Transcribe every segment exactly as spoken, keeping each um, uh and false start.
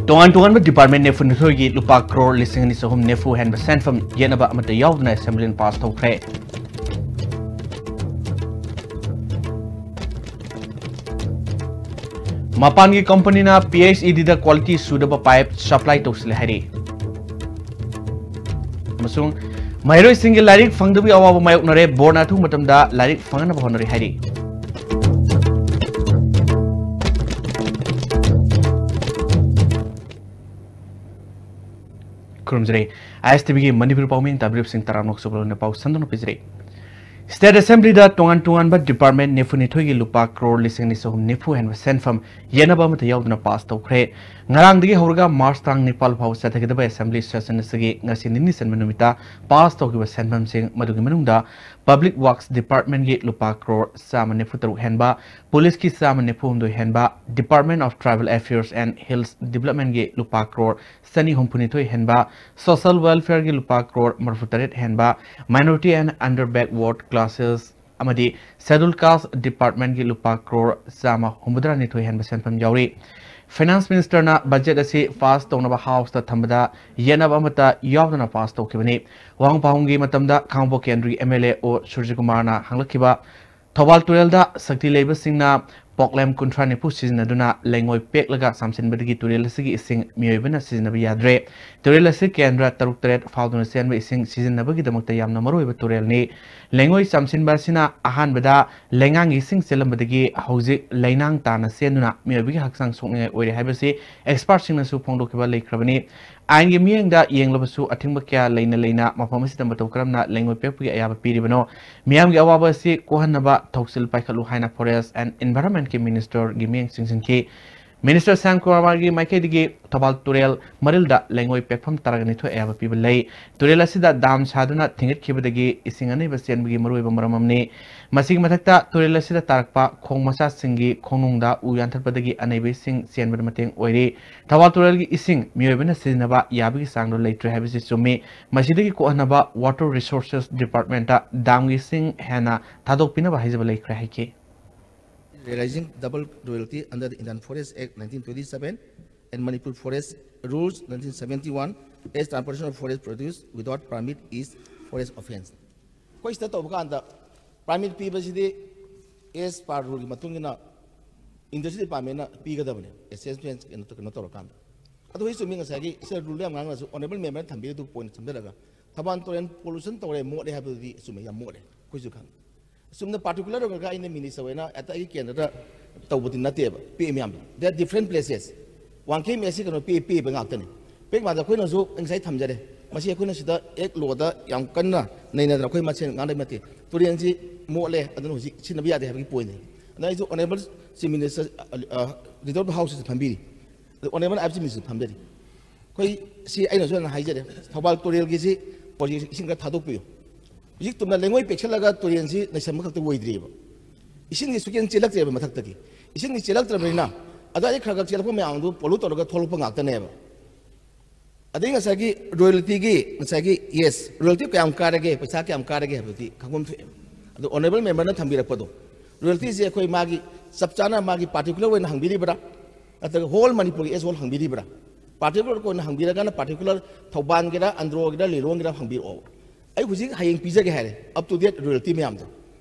ꯇꯣꯉꯥꯟ ꯇꯣꯉꯥꯟꯕ department ꯅꯤꯐꯨ ꯅꯤꯊꯣꯏꯒꯤ ꯂꯨꯄꯥ ꯀ꯭ꯔꯣꯔ ꯂꯤꯁꯤꯡ ꯑꯅꯤ ꯆꯍꯨꯝ ꯅꯤꯐꯨ ꯍꯦꯟꯕ ꯁꯦꯟꯐꯝ ꯌꯦꯠꯅꯕ ꯑꯃꯠꯇ ꯌꯥꯎꯗꯅ assembly ꯅ pass ꯇꯧꯈ꯭ꯔꯦ꯫ ꯃꯄꯥꯟꯒꯤ company ꯅ P H E D ꯗ quality ꯁꯨꯗꯕ pipe supply ꯇꯧꯁꯤꯜꯂꯦ ꯍꯥꯏꯔꯤ꯫ ꯑꯃꯁꯨꯡ ꯃꯍꯩꯔꯣꯏꯁꯤꯡꯒꯤ ꯂꯥꯏꯔꯤꯛ ꯐꯪꯗꯕꯒꯤ ꯑꯋꯥꯕ ꯃꯥꯌꯣꯛꯅꯔꯦ, board ꯅ ꯑꯊꯨꯕ ꯃꯇꯝꯗ ꯂꯥꯏꯔꯤꯛ ꯐꯪꯍꯟꯅꯕ ꯍꯣꯠꯅꯔꯤ ꯍꯥꯏꯔꯤ꯫ ꯈꯨꯔꯨꯝꯖꯔꯤ꯫ I S T V ꯒꯤ ꯃꯅꯤꯄꯨꯔ ꯄꯥꯎꯃꯤ ꯇꯥꯕꯤꯔꯤꯕꯁꯤꯡ ꯇꯔꯥꯝꯅ ꯑꯣꯛꯆꯕ ꯂꯣꯏꯅ ꯄꯥꯎ ꯁꯟꯗꯣꯛꯅ ꯄꯤꯖꯔꯤ꯫ State Assembly ꯗ ꯇꯣꯉꯥꯟ ꯇꯣꯉꯥꯟꯕ department ꯅꯤꯐꯨ ꯅꯤꯊꯣꯏꯒꯤ ꯂꯨꯄꯥ ꯀ꯭ꯔꯣꯔ ꯂꯤꯁꯤꯡ ꯑꯅꯤ ꯆꯍꯨꯝ ꯅꯤꯐꯨ ꯍꯦꯟꯕ ꯁꯦꯟꯐꯝ ꯌꯦꯟꯅꯕ ꯑꯃꯠꯇ ꯌꯥꯎꯗꯅ pass ꯇꯧꯈ꯭ꯔꯦ꯫ ꯉꯔꯥꯡꯗꯒꯤ ꯍꯧꯔꯒ March ꯇꯥꯡ ꯅꯤꯄꯥꯜ ꯐꯥꯎꯕ ꯆꯠꯊꯒꯗꯕ assembly session ꯑꯁꯤꯒꯤ ꯉꯁꯤ ꯅꯤꯅꯤ ꯆꯟꯕ ꯅꯨꯃꯤꯠꯇ pass ꯇꯧꯈꯤꯕ ꯁꯦꯟꯐꯝꯁꯤꯡ ꯃꯗꯨꯒꯤ ꯃꯅꯨꯡꯗ Public Works Department ꯒꯤ ꯂꯨꯄꯥ ꯀ꯭ꯔꯣꯔ ꯆꯥꯝꯃ ꯅꯤꯐꯨ ꯇꯔꯨꯛ ꯍꯦꯟꯕ, Police ꯀꯤ ꯆꯥꯝꯃ ꯅꯤꯐꯨ ꯍꯨꯝꯗꯣꯏ ꯍꯦꯟꯕ, Department of Tribal Affairs and Hills Development ꯒꯤ ꯂꯨꯄꯥ ꯀ꯭ꯔꯣꯔ ꯆꯅꯤ ꯍꯨꯝꯐꯨ ꯅꯤꯊꯣꯏ ꯍꯦꯟꯕ, Social Welfare ꯒꯤ ꯂꯨꯄꯥ ꯀ꯭ꯔꯣꯔ ꯃꯔꯤꯐꯨ ꯇꯔꯦꯠ ꯍꯦꯟꯕ, Minority and Under Backward Classes ꯑꯃꯗꯤ Scheduled Caste Department ꯒꯤ ꯂꯨꯄꯥ ꯀ꯭ꯔꯣꯔ ꯆꯥꯝꯃ ꯍꯨꯝꯐꯨꯇꯔꯥ ꯅꯤꯊꯣꯏ ꯍꯦꯟꯕ ꯁꯦꯟꯐꯝ ꯌꯥꯎꯔꯤ꯫ Finance Minister ꯅ budget ꯑꯁꯤ pass ꯇꯧꯅꯕ House ꯇ ꯊꯝꯕꯗ ꯌꯦꯠꯅꯕ ꯑꯃꯠꯇ ꯌꯥꯎꯗꯅ pass ꯇꯧꯈꯤꯕꯅꯤ꯫ ꯋꯥꯍꯪ ꯄꯥꯎꯍꯪꯒꯤ ꯃꯇꯝꯗ ꯈꯥꯉꯕꯣꯛ ꯀꯦꯟꯗ꯭ꯔꯒꯤ M L A ꯑꯣ ꯁꯨꯔꯖꯤꯀꯨꯃꯥꯔꯅ ꯍꯪꯂꯛꯈꯤꯕ, ꯊꯧꯕꯥꯜ ꯇꯨꯔꯦꯜꯗ ꯁꯛꯇꯤ ꯂꯩꯕꯁꯤꯡꯅ ꯄꯣꯛꯂꯦꯝ ꯀꯨꯟꯊ꯭ꯔꯥ ꯅꯤꯐꯨ ꯁꯤꯖꯤꯟꯅꯗꯨꯅ ꯂꯩꯉꯣꯏ ꯄꯦꯛꯂꯒ ꯆꯥꯝꯁꯤꯟꯕꯗꯒꯤ ꯇꯨꯔꯦꯜ ꯑꯁꯤꯒꯤ ꯏꯁꯤꯡ ꯃꯤꯑꯣꯏꯕꯅ ꯁꯤꯖꯤꯟꯅꯕ ꯌꯥꯗ꯭ꯔꯦ꯫ ꯇꯨꯔꯦꯜ ꯑꯁꯤ ꯀꯦꯟꯗ꯭ꯔ ꯇꯔꯨꯛ ꯇꯔꯦꯠ ꯐꯥꯎꯗꯨꯅ ꯆꯦꯟꯕ ꯏꯁꯤꯡ ꯁꯤꯖꯤꯟꯅꯕꯒꯤꯗꯃꯛꯇ ꯌꯥꯝꯅ ꯃꯔꯨꯑꯣꯏꯕ ꯇꯨꯔꯦꯜꯅꯤ꯫ ꯂꯩꯉꯣꯏ ꯆꯥꯝꯁꯤꯟꯕ ꯑꯁꯤꯅ ꯑꯍꯥꯟꯕꯗ ꯂꯩꯉꯥꯡꯒꯤ ꯏꯁꯤꯡ ꯆꯦꯜꯂꯝꯕꯗꯒꯤ ꯍꯧꯖꯤꯛ ꯂꯩꯅꯥꯡ ꯇꯥꯅ ꯆꯦꯟꯗꯨꯅ ꯃꯤꯑꯣꯏꯕꯒꯤ ꯍꯛꯆꯥꯡ ꯁꯣꯛꯅꯤꯡꯉꯥꯏ ꯑꯣꯏꯔꯦ ꯍꯥꯏꯕꯁꯤ expert ꯁꯤꯡꯅꯁꯨ ꯐꯣꯡꯗꯣꯛꯈꯤꯕ ꯂꯩꯈ꯭ꯔꯕꯅꯤ꯫ ꯑꯥꯏꯟꯒꯤ ꯃꯤꯠꯌꯦꯡꯗ ꯌꯦꯡꯂꯕꯁꯨ ꯑꯊꯤꯡꯕ ꯀꯌꯥ ꯂꯩꯅ ꯂꯩꯅ ꯃꯐꯝ ꯑꯁꯤꯗ ꯃꯇꯧ ꯀꯔꯝꯅ ꯂꯩꯉꯣꯏ ꯄꯦꯛꯄꯒꯤ ꯑꯌꯥꯕ ꯄꯤꯔꯤꯕꯅꯣ? ꯃꯤꯌꯥꯝꯒꯤ ꯑꯋꯥꯕ ꯑꯁꯤ ꯀꯣꯛꯍꯟꯅꯕ ꯊꯧꯁꯤꯜ ꯄꯥꯏꯈꯠꯂꯨ ꯍꯥꯏꯅ Forest and Environment ꯀꯤ Minister ꯒꯤ ꯃꯤꯠꯌꯦꯡ ꯆꯤꯡꯁꯤꯟꯈꯤ꯫ ꯃꯤꯅꯤꯁꯇꯔ ꯁ꯭ꯌꯥꯝ ꯀꯨꯃꯥꯔꯒꯤ ꯃꯥꯏꯀꯩꯗꯒꯤ ꯊꯧꯕꯥꯜ ꯇꯨꯔꯦꯜ ꯃꯔꯤꯜꯗ ꯂꯩꯉꯣꯏ ꯄꯦꯛꯐꯝ ꯇꯔꯥꯒ ꯅꯤꯊꯣꯏ ꯑꯌꯥꯕ ꯄꯤꯕ ꯂꯩ꯫ ꯇꯨꯔꯦꯜ ꯑꯁꯤꯗ ꯗꯥꯝ ꯁꯥꯗꯨꯅ ꯊꯤꯡꯒꯠꯈꯤꯕꯗꯒꯤ ꯏꯁꯤꯡ ꯑꯅꯩꯕ ꯆꯦꯟꯕꯒꯤ ꯃꯔꯨꯑꯣꯏꯕ ꯃꯔꯝ ꯑꯃꯅꯤ꯫ ꯃꯁꯤꯒꯤ ꯃꯊꯛꯇ ꯇꯨꯔꯦꯜ ꯑꯁꯤꯗ ꯇꯥꯔꯛꯄ ꯈꯣꯡ ꯃꯆꯥꯁꯤꯡꯒꯤ ꯈꯣꯡꯅꯨꯡꯗ ꯎ ꯌꯥꯟꯊꯠꯄꯗꯒꯤ ꯑꯅꯩꯕ ꯏꯁꯤꯡ ꯆꯦꯟꯕꯗ ꯃꯇꯦꯡ ꯑꯣꯏꯔꯤ꯫ ꯊꯧꯕꯥꯜ ꯇꯨꯔꯦꯜꯒꯤ ꯏꯁꯤꯡ ꯃꯤꯑꯣꯏꯕꯅ ꯁꯤꯖꯤꯟꯅꯕ ꯌꯥꯕꯒꯤ ꯆꯥꯡꯗ ꯂꯩꯇ꯭ꯔꯦ ꯍꯥꯏꯕꯁꯤ ꯆꯨꯝꯃꯤ꯫ ꯃꯁꯤꯗꯒꯤ ꯀꯣꯛꯍꯟꯅꯕ Water Resources Departmentꯇ ꯗꯥꯝꯒꯤ ꯏꯁꯤꯡ ꯍꯦꯟꯅ ꯊꯥꯗꯣꯛꯄꯤꯅꯕ ꯍꯥꯏꯖꯕ ꯂꯩꯈ꯭ꯔꯦ ꯍꯥꯏꯈꯤ꯫ Realizing double royalty under the Indian Forest Act nineteen twenty-seven and Manipur Forest Rules nineteen seventy-one, as transportation of forest produce without permit is forest offense. ꯑꯩꯈꯣꯏ ꯁꯤꯗ ꯇꯧꯕ ꯀꯥꯟꯗ permit ꯄꯤꯕꯁꯤꯗꯤ as per ruleꯒꯤ ꯃꯇꯨꯡ ꯏꯟꯅ Industry Departmentꯅ ꯄꯤꯒꯗꯕꯅꯦ, assessment ꯀꯩꯅꯣ ꯀꯩꯅꯣ ꯇꯧꯔꯀꯥꯟꯗ꯫ ꯑꯗꯨ ꯍꯧꯖꯤꯛ ꯆꯨꯝꯃꯤ, ꯉꯁꯥꯏꯒꯤ ꯁꯤꯗ rule ꯌꯥꯝ ꯉꯥꯡꯅꯁꯨ honourable memberꯅ ꯊꯝꯕꯤꯔꯤꯗꯨ point ꯊꯝꯖꯔꯒ ꯊꯧꯕꯥꯜ ꯇꯨꯔꯦꯜ pollution ꯇꯧꯔꯦ, ꯃꯣꯠꯂꯦ ꯍꯥꯏꯕꯗꯨꯗꯤ ꯆꯨꯝꯃꯦ, ꯌꯥꯝ ꯃꯣꯠꯂꯦ, ꯑꯩꯈꯣꯏꯁꯨ ꯈꯪꯉꯤ꯫ ꯆꯨꯝꯅ particular ꯑꯣꯏꯔꯒ ꯑꯩꯅ minister ꯑꯣꯏꯅ ꯑꯇꯩꯒꯤ ꯀꯦꯟꯗ꯭ꯔꯗ ꯇꯧꯕꯗꯤ ꯅꯠꯇꯦꯕ, ꯄꯤꯛꯏ ꯃꯌꯥꯝꯗꯣ꯫ They are different places꯫ Wangkhem ꯑꯁꯤ ꯀꯩꯅꯣ ꯄꯤ-, ꯄꯤꯕ ꯉꯥꯛꯇꯅꯤ꯫ ꯄꯤꯛ ꯃꯥꯗ ꯑꯩꯈꯣꯏꯅꯁꯨ ꯉꯁꯥꯏ ꯊꯝꯖꯔꯦ꯫ ꯃꯁꯤ ꯑꯩꯈꯣꯏꯅ ꯁꯤꯗ act lawꯗ ꯌꯥꯝ ꯀꯟꯅ ꯅꯩꯅꯗꯅ ꯑꯩꯈꯣꯏ ꯃꯁꯦꯟ ꯉꯥꯡꯅꯕ ꯅꯠꯇꯦ꯫ ꯇꯨꯔꯦꯜꯁꯤ ꯃꯣꯠꯂꯦ, ꯑꯗꯨꯅ ꯍꯧꯖꯤꯛ ꯁꯤꯖꯤꯟꯅꯕ ꯌꯥꯗꯦ ꯍꯥꯏꯕꯒꯤ pointꯅꯤ꯫ ꯑꯗꯨꯅ ꯑꯩꯁꯨ honourable Chief Minister, ꯑ, ꯑ, Reserve Houseꯁꯤꯗ ꯐꯝꯕꯤꯔꯤ꯫ ꯑꯗꯨ honourable Chief Minister ꯐꯝꯖꯔꯤ꯫ ꯑꯩꯈꯣꯏ ꯁꯤ ꯑꯩꯅꯁꯨ ꯍꯥꯟꯅ ꯍꯥꯏꯖꯔꯦ, ꯊꯧꯕꯥꯜ ꯇꯨꯔꯦꯜꯒꯤꯁꯤ ꯍꯧꯖꯤꯛ ꯏꯁꯤꯡ ꯈꯔ ꯊꯥꯗꯣꯛꯄꯤꯌꯨ꯫ ꯍꯧꯖꯤꯛ ꯇꯨꯝꯅ ꯂꯩꯉꯣꯏ ꯄꯦꯛꯁꯜꯂꯒ ꯇꯨꯔꯦꯜꯁꯤ ꯅꯩꯁꯟꯕ ꯈꯛꯇ ꯑꯣꯏꯗ꯭ꯔꯤꯑꯕ꯫ ꯏꯁꯤꯡꯁꯤ ꯁꯨꯛꯆꯦꯟ ꯆꯦꯜꯂꯛꯇ꯭ꯔꯦꯕ ꯃꯊꯛꯇꯒꯤ꯫ ꯏꯁꯤꯡꯁꯤ ꯆꯦꯜꯂꯛꯇ꯭ꯔꯕꯅꯤꯅ ꯑꯗꯨꯋꯥꯏꯗꯒꯤ ꯈꯔ ꯈꯔ ꯆꯦꯜꯂꯛꯄ ꯃꯌꯥꯝꯗꯨ pollute ꯇꯧꯔꯒ ꯊꯣꯛꯂꯛꯄ ꯉꯥꯛꯇꯅꯦꯕ꯫ ꯑꯗꯩ ꯉꯁꯥꯏꯒꯤ royaltyꯒꯤ, ꯉꯁꯥꯏꯒꯤ, yes, royalty ꯀꯌꯥꯝ ꯀꯥꯔꯒꯦ, ꯄꯩꯁꯥ ꯀꯌꯥꯝ ꯀꯥꯔꯒꯦ ꯍꯥꯏꯕꯗꯨꯗꯤ ꯈꯪꯐꯝ ꯊꯣꯛꯑꯦ꯫ ꯑꯗꯣ honourable memberꯅ ꯊꯝꯕꯤꯔꯛꯄꯗꯣ, royaltyꯁꯦ ꯑꯩꯈꯣꯏ ꯃꯥꯒꯤ ꯆꯞ ꯆꯥꯅ ꯃꯥꯒꯤ particular ꯑꯣꯏꯅ ꯍꯪꯕꯤꯔꯤꯕ꯭ꯔꯥ, ꯅꯠꯇ꯭ꯔꯒ whole ꯃꯅꯤꯄꯨꯔꯒꯤ as whole ꯍꯪꯕꯤꯔꯤꯕ꯭ꯔꯥ? Particular ꯑꯣꯏꯅ ꯍꯪꯕꯤꯔꯒꯅ particular ꯊꯧꯕꯥꯜꯒꯤꯔ, ꯑꯟꯗ꯭ꯔꯣꯒꯤꯔ, ꯂꯤꯂꯣꯡꯒꯤꯔ ꯍꯪꯕꯤꯔꯛꯑꯣ꯫ ꯑꯩ ꯍꯧꯖꯤꯛ ꯍꯌꯦꯡ ꯄꯤꯖꯒꯦ ꯍꯥꯏꯔꯦ, up to date royalty ꯃꯌꯥꯝꯗꯣ꯫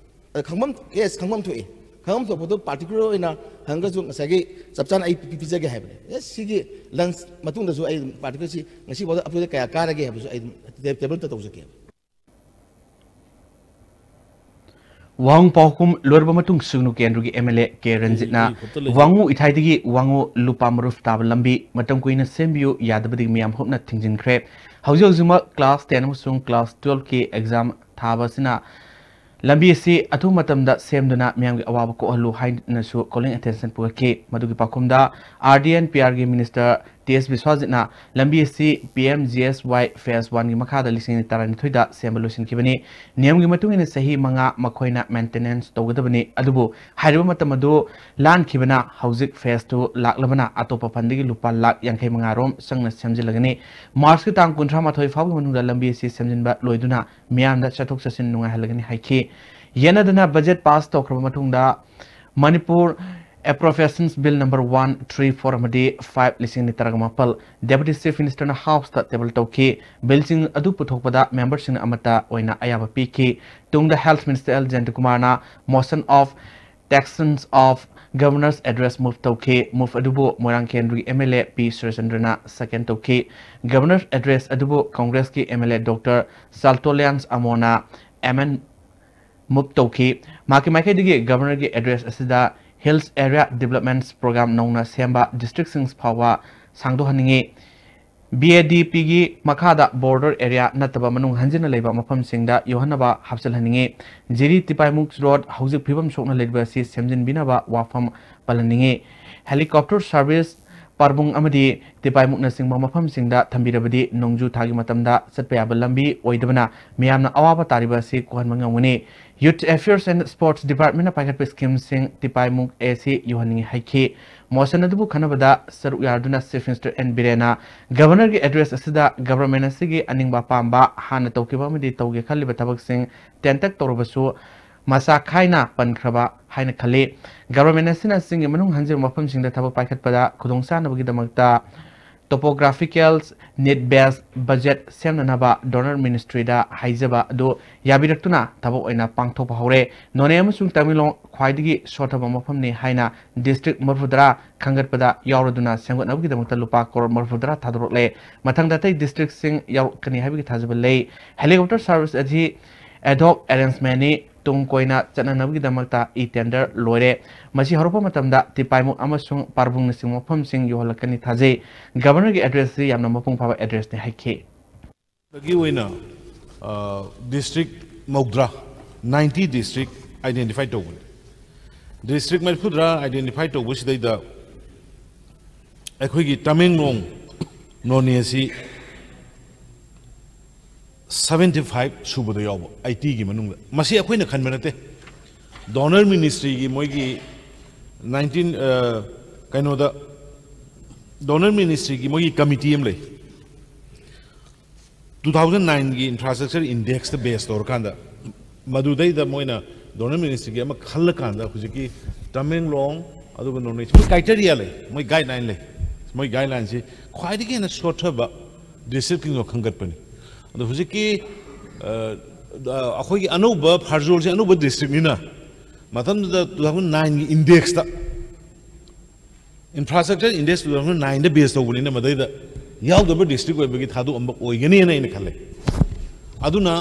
ꯑꯗ ꯈꯪꯐꯝ, yes, ꯈꯪꯐꯝ ꯊꯣꯛꯏ꯫ ꯈꯪꯐꯝ ꯊꯣꯛꯄꯗꯣ particular ꯑꯣꯏꯅ ꯍꯪꯉꯒꯁꯨ ꯉꯁꯥꯏꯒꯤ ꯆꯞ ꯆꯥꯅ ꯑꯩ ꯄꯤ-, ꯄꯤꯖꯒꯦ ꯍꯥꯏꯕꯅꯦ꯫ Yes, ꯁꯤꯒꯤ lunch ꯃꯇꯨꯡꯗꯁꯨ ꯑꯩ particular ꯁꯤ ꯉꯁꯤ ꯐꯥꯎꯗ up to date ꯀꯌꯥ ꯀꯥꯔꯒꯦ ꯍꯥꯏꯕꯁꯨ ꯑꯩ ꯑꯗꯨꯝ ꯇꯦ-, tableꯇ ꯇꯧꯖꯒꯦ꯫ ꯋꯥꯍꯪ ꯄꯥꯎꯈꯨꯝ ꯂꯣꯏꯔꯕ ꯃꯇꯨꯡ ꯁꯨꯒꯅꯨ ꯀꯦꯟꯗ꯭ꯔꯒꯤ MLA ꯀꯦ ꯔꯟꯖꯤꯠꯅ ꯋꯥꯉꯨ ꯏꯊꯥꯏꯗꯒꯤ ꯋꯥꯉꯨ ꯂꯨꯄꯥ ꯃꯔꯨꯞ ꯇꯥꯕ ꯂꯝꯕꯤ ꯃꯇꯝ ꯀꯨꯏꯅ ꯁꯦꯝꯕꯤꯌꯨ ꯌꯥꯗꯕꯗꯒꯤ ꯃꯤꯌꯥꯝ ꯍꯨꯞꯅ ꯊꯤꯡꯖꯤꯟꯈ꯭ꯔꯦ꯫ ꯍꯧꯖꯤꯛ ꯍꯧꯖꯤꯛꯃꯛ class ten ꯑꯃꯁꯨꯡ class twelveꯀꯤ exam ꯊꯥꯕ ꯑꯁꯤꯅ ꯂꯝꯕꯤ ꯑꯁꯤ ꯑꯊꯨꯕ ꯃꯇꯝꯗ ꯁꯦꯝꯗꯨꯅ ꯃꯤꯌꯥꯝꯒꯤ ꯑꯋꯥꯕ ꯀꯣꯛꯍꯜꯂꯨ ꯍꯥꯏꯅꯁꯨ calling attention ꯄꯨꯔꯛꯈꯤ꯫ ꯃꯗꯨꯒꯤ ꯄꯥꯎꯈꯨꯝꯗ R D and P R ꯒꯤ minister T S ꯕꯤꯁ꯭ꯋꯥꯖꯤꯠꯅ ꯂꯝꯕꯤ ꯑꯁꯤ P M G S Y phase one ꯒꯤ ꯃꯈꯥꯗ ꯂꯤꯁꯤꯡ ꯑꯅꯤ ꯇꯔꯥꯅꯤꯊꯣꯏꯗ ꯁꯦꯝꯕ ꯂꯣꯏꯁꯤꯟꯈꯤꯕꯅꯤ꯫ ꯅꯤꯌꯝꯒꯤ ꯃꯇꯨꯡ ꯏꯟꯅ ꯆꯍꯤ ꯃꯉꯥ ꯃꯈꯣꯏꯅ maintenance ꯇꯧꯒꯗꯕꯅꯤ, ꯑꯗꯨꯕꯨ ꯍꯥꯏꯔꯤꯕ ꯃꯇꯝ ꯑꯗꯨ ꯂꯥꯟꯈꯤꯕꯅ ꯍꯧꯖꯤꯛ phase two ꯂꯥꯛꯂꯕꯅ ꯑꯇꯣꯞꯄ fund ꯗꯒꯤ ꯂꯨꯄꯥ ꯂꯥꯈ ꯌꯥꯡꯈꯩ ꯃꯉꯥ ꯔꯣꯝ ꯆꯪꯅ ꯁꯦꯝꯖꯤꯜꯂꯒꯅꯤ꯫ March ꯀꯤ ꯇꯥꯡ ꯀꯨꯟꯊ꯭ꯔꯥ ꯃꯥꯊꯣꯏ ꯐꯥꯎꯕꯒꯤ ꯃꯅꯨꯡꯗ ꯂꯝꯕꯤ ꯑꯁꯤ ꯁꯦꯝꯖꯤꯟꯕ ꯂꯣꯏꯗꯨꯅ ꯃꯤꯌꯥꯝꯗ ꯆꯠꯊꯣꯛ ꯆꯠꯁꯤꯟ ꯅꯨꯡꯉꯥꯏꯍꯜꯂꯒꯅꯤ ꯍꯥꯏꯈꯤ꯫ ꯌꯦꯟꯅꯗꯅ budget pass ꯇꯧꯈ꯭ꯔꯕ ꯃꯇꯨꯡꯗ Manipur Appropriations Bill number one three four ꯑꯃꯗꯤ five ꯂꯤꯁꯤꯡ ꯑꯅꯤ ꯇꯔꯥꯃꯥꯄꯜ Deputy Chief Minister ꯅ House ꯇ table ꯇꯧꯈꯤ꯫ Bill ꯁꯤꯡ ꯑꯗꯨ ꯄꯨꯊꯣꯛꯄꯗ member ꯁꯤꯡꯅ ꯑꯃꯠꯇ ꯑꯣꯏꯅ ꯑꯌꯥꯕ ꯄꯤꯈꯤ꯫ ꯇꯨꯡꯗ Health Minister L ꯖꯌꯟꯇꯀꯨꯃꯥꯔꯅ motion of taxation of Governor's address move ꯇꯧꯈꯤ꯫ Move ꯑꯗꯨꯕꯨ ꯃꯣꯏꯔꯥꯡ ꯀꯦꯟꯗ꯭ꯔꯒꯤ M L A P ꯁꯨꯔꯦꯁꯆꯟꯗ꯭ꯔꯅ second ꯇꯧꯈꯤ꯫ Governor's address ꯑꯗꯨꯕꯨ Congress ꯀꯤ M L A Doctor ꯁꯥꯜꯇꯣꯂꯤꯌꯥꯟꯁ ꯑꯃꯣꯅ amend move ꯇꯧꯈꯤ꯫ ꯃꯍꯥꯛꯀꯤ ꯃꯥꯏꯀꯩꯗꯒꯤ Governor ꯒꯤ address ꯑꯁꯤꯗ Hills Area Development Program ꯅꯧꯅ ꯁꯦꯝꯕ district ꯁꯤꯡ ꯐꯥꯎꯕ ꯁꯥꯡꯗꯣꯛꯍꯟꯅꯤꯡꯏ꯫ B A D P ꯒꯤ ꯃꯈꯥꯗ border area ꯅꯠꯇꯕ ꯃꯅꯨꯡ ꯍꯟꯖꯤꯟꯅ ꯂꯩꯕ ꯃꯐꯝꯁꯤꯡꯗ ꯌꯧꯍꯟꯅꯕ ꯍꯥꯞꯆꯤꯜꯍꯟꯅꯤꯡꯏ꯫ ꯖꯤꯔꯤ ꯇꯤꯄꯥꯏꯃꯨꯛ road ꯍꯧꯖꯤꯛ ꯐꯤꯕꯝ ꯁꯣꯛꯅ ꯂꯩꯔꯤꯕ ꯑꯁꯤ ꯁꯦꯝꯖꯤꯟꯕꯤꯅꯕ ꯋꯥꯐꯝ ꯄꯜꯍꯟꯅꯤꯡꯏ꯫ Helicopter service ꯄꯥꯔꯕꯨꯡ ꯑꯃꯗꯤ ꯇꯤꯄꯥꯏꯃꯨꯛꯅꯆꯤꯡꯕ ꯃꯐꯝꯁꯤꯡꯗ ꯊꯝꯕꯤꯔꯕꯗꯤ ꯅꯣꯡꯖꯨ ꯊꯥꯒꯤ ꯃꯇꯝꯗ ꯆꯠꯄ ꯌꯥꯕ ꯂꯝꯕꯤ ꯑꯣꯏꯗꯕꯅ ꯃꯤꯌꯥꯝꯅ ꯑꯋꯥꯕ ꯇꯥꯔꯤꯕ ꯑꯁꯤ ꯀꯣꯛꯍꯟꯕ ꯉꯝꯒꯅꯤ꯫ Youth Affairs and Sports Department ꯅ ꯄꯥꯏꯈꯠꯄ scheme ꯁꯤꯡ ꯇꯤꯄꯥꯏꯃꯨꯛ ꯑꯦ ꯁꯤ ꯌꯧꯍꯟꯅꯤꯡꯏ ꯍꯥꯏꯈꯤ꯫ Motion ꯑꯗꯨꯕꯨ ꯈꯟꯅꯕꯗ ꯁꯔꯨꯛ ꯌꯥꯗꯨꯅ Chief Minister N ꯕꯤꯔꯦꯟꯅ Governor ꯒꯤ address ꯑꯁꯤꯗ government ꯑꯁꯤꯒꯤ ꯑꯅꯤꯡꯕ ꯑꯄꯥꯝꯕ, ꯍꯥꯟꯅ ꯇꯧꯈꯤꯕ ꯑꯃꯗꯤ ꯇꯧꯒꯦ ꯈꯜꯂꯤꯕ ꯊꯕꯛꯁꯤꯡ ꯇꯦꯟꯇꯛ ꯇꯧꯔꯕꯁꯨ ꯃꯁꯥ ꯈꯥꯏꯅ ꯄꯟꯈ꯭ꯔꯕ ꯍꯥꯏꯅ ꯈꯜꯂꯤ꯫ Government ꯑꯁꯤꯅ ꯆꯤꯡꯒꯤ ꯃꯅꯨꯡ ꯍꯟꯖꯤꯟꯕ ꯃꯐꯝꯁꯤꯡꯗ ꯊꯕꯛ ꯄꯥꯏꯈꯠꯄꯗ ꯈꯨꯗꯣꯡꯆꯥꯅꯕꯒꯤꯗꯃꯛꯇ topographical need based budget ꯁꯦꯝꯅꯅꯕ Donor Ministry ꯗ ꯍꯥꯏꯖꯕ ꯑꯗꯨ ꯌꯥꯕꯤꯔꯛꯇꯨꯅ ꯊꯕꯛ ꯑꯣꯏꯅ ꯄꯥꯡꯊꯣꯛꯄ ꯍꯧꯔꯦ꯫ ꯅꯣꯅꯦ ꯑꯃꯁꯨꯡ ꯇꯃꯦꯡꯂꯣꯡ ꯈ꯭ꯋꯥꯏꯗꯒꯤ ꯁꯣꯠꯊꯕ ꯃꯐꯝꯅꯤ ꯍꯥꯏꯅ district ꯃꯔꯤꯐꯨꯇꯔꯥ ꯈꯟꯒꯠꯄꯗ ꯌꯥꯎꯔꯗꯨꯅ ꯁꯦꯝꯒꯠꯅꯕꯒꯤꯗꯃꯛꯇ ꯂꯨꯄꯥ ꯀꯔꯣꯔ ꯃꯔꯤꯐꯨꯇꯔꯥ ꯊꯥꯗꯣꯔꯛꯂꯦ꯫ ꯃꯊꯪꯗ ꯑꯇꯩ district ꯁꯤꯡ ꯌꯥꯎꯔꯛꯀꯅꯤ ꯍꯥꯏꯕꯒꯤ ꯊꯥꯖꯕ ꯂꯩ꯫ Helicopter service ꯑꯁꯤ ad hoc arrangement ꯅꯤ꯫ ꯇꯨꯡ ꯀꯣꯏꯅ ꯆꯠꯅꯅꯕꯒꯤꯗꯃꯛꯇ e-tender ꯂꯣꯏꯔꯦ꯫ ꯃꯁꯤ ꯍꯧꯔꯛꯄ ꯃꯇꯝꯗ ꯇꯤꯄꯥꯏꯃꯨꯛ ꯑꯃꯁꯨꯡ ꯄꯥꯔꯕꯨꯡꯅꯆꯤꯡꯕ ꯃꯐꯝꯁꯤꯡ ꯌꯧꯍꯜꯂꯛꯀꯅꯤ ꯊꯥꯖꯩ꯫ Governor ꯒꯤ address ꯑꯁꯤ ꯌꯥꯝꯅ ꯃꯄꯨꯡ ꯐꯥꯕ address ꯅꯤ ꯍꯥꯏꯈꯤ꯫ ꯗꯒꯤ ꯑꯣꯏꯅ, ꯑ, district ꯃꯧꯗ꯭ꯔꯥ, ꯅꯥꯏꯟꯇꯤ ꯗꯤꯁꯇ꯭ꯔꯤꯛ ꯑꯥꯏꯗꯦꯟꯇꯤꯐꯥꯏ ꯇꯧꯕꯅꯤ꯫ ꯗꯤꯁꯇ꯭ꯔꯤꯛ ꯃꯔꯤꯐꯨꯇꯔꯥ ꯑꯥꯏꯗꯦꯟꯇꯤꯐꯥꯏ ꯇꯧꯕꯁꯤꯗꯩꯗ ꯑꯩꯈꯣꯏꯒꯤ ꯇꯃꯦꯡꯂꯣꯡ, ꯅꯣꯅꯦ ꯑꯁꯤ ꯁꯕꯦꯟꯇꯤ ꯐꯥꯏꯚ ꯁꯨꯕꯗ ꯌꯥꯎꯕ, ꯑꯩꯇꯤꯒꯤ ꯃꯅꯨꯡꯗ꯫ ꯃꯁꯤ ꯑꯩꯈꯣꯏꯅ ꯈꯟꯕ ꯅꯠꯇꯦ, ꯗꯣꯅꯔ ꯃꯤꯅꯤꯁꯇ꯭ꯔꯤꯒꯤ ꯃꯣꯏꯒꯤ ꯅꯥꯏꯟꯇꯤꯟ, ꯀꯩꯅꯣꯗ, ꯗꯣꯅꯔ ꯃꯤꯅꯤꯁꯇ꯭ꯔꯤꯒꯤ ꯃꯣꯏꯒꯤ ꯀꯃꯤꯇꯤ ꯑꯃ ꯂꯩ꯫ ꯇꯨ ꯊꯥꯎꯖꯟ ꯅꯥꯏꯟꯒꯤ ꯏꯟꯐ꯭ꯔꯥꯁ꯭ꯇ꯭ꯔꯛꯆꯔ ꯏꯟꯗꯦꯛꯁꯇ ꯕꯦꯁ ꯇꯧꯔꯀꯥꯟꯗ, ꯃꯗꯨꯗꯩꯗ ꯃꯣꯏꯅ ꯗꯣꯅꯔ ꯃꯤꯅꯤꯁꯇ꯭ꯔꯤꯒꯤ ꯑꯃ ꯈꯜꯂꯀꯥꯟꯗ ꯍꯧꯖꯤꯛꯀꯤ ꯇꯃꯦꯡꯂꯣꯡ, ꯑꯗꯨꯒ ꯅꯣꯅꯦ, ꯃꯣꯏ ꯀ꯭ꯔꯥꯏꯇꯦꯔꯤꯌꯥ ꯂꯩ, ꯃꯣꯏ ꯒꯥꯏꯗꯂꯥꯏꯟ ꯂꯩ꯫ ꯃꯣꯏ ꯒꯥꯏꯗꯂꯥꯏꯟꯁꯤ ꯈ꯭ꯋꯥꯏꯗꯒꯤ ꯍꯦꯟꯅ ꯁꯣꯠꯊꯕ ꯗꯤꯁꯇ꯭ꯔꯤꯛꯁꯤꯡꯗꯣ ꯈꯟꯒꯠꯄꯅꯤ꯫ ꯑꯗꯣ ꯍꯧꯖꯤꯛꯀꯤ, ꯑ, ꯑ, ꯑꯩꯈꯣꯏꯒꯤ ꯑꯅꯧꯕ ꯐꯥꯔꯖꯣꯜꯁꯦ ꯑꯅꯧꯕ ꯗꯤꯁꯇ꯭ꯔꯤꯛꯅꯤꯅ, ꯃꯇꯝꯗꯨꯗ ꯇꯨ ꯊꯥꯎꯖꯟ ꯅꯥꯏꯟꯒꯤ indexed infrastructure index two thousand ꯅꯥꯏꯟꯗ ꯕꯦꯁ ꯇꯧꯕꯅꯤꯅ, ꯃꯗꯩꯗ ꯌꯥꯎꯗꯕ ꯗꯤꯁꯇ꯭ꯔꯤꯛ ꯑꯣꯏꯕꯒꯤ ꯊꯥꯗꯣꯛꯑꯝꯕ ꯑꯣꯏꯒꯅꯤꯅ ꯑꯩꯅ ꯈꯜꯂꯦ꯫ ꯑꯗꯨꯅ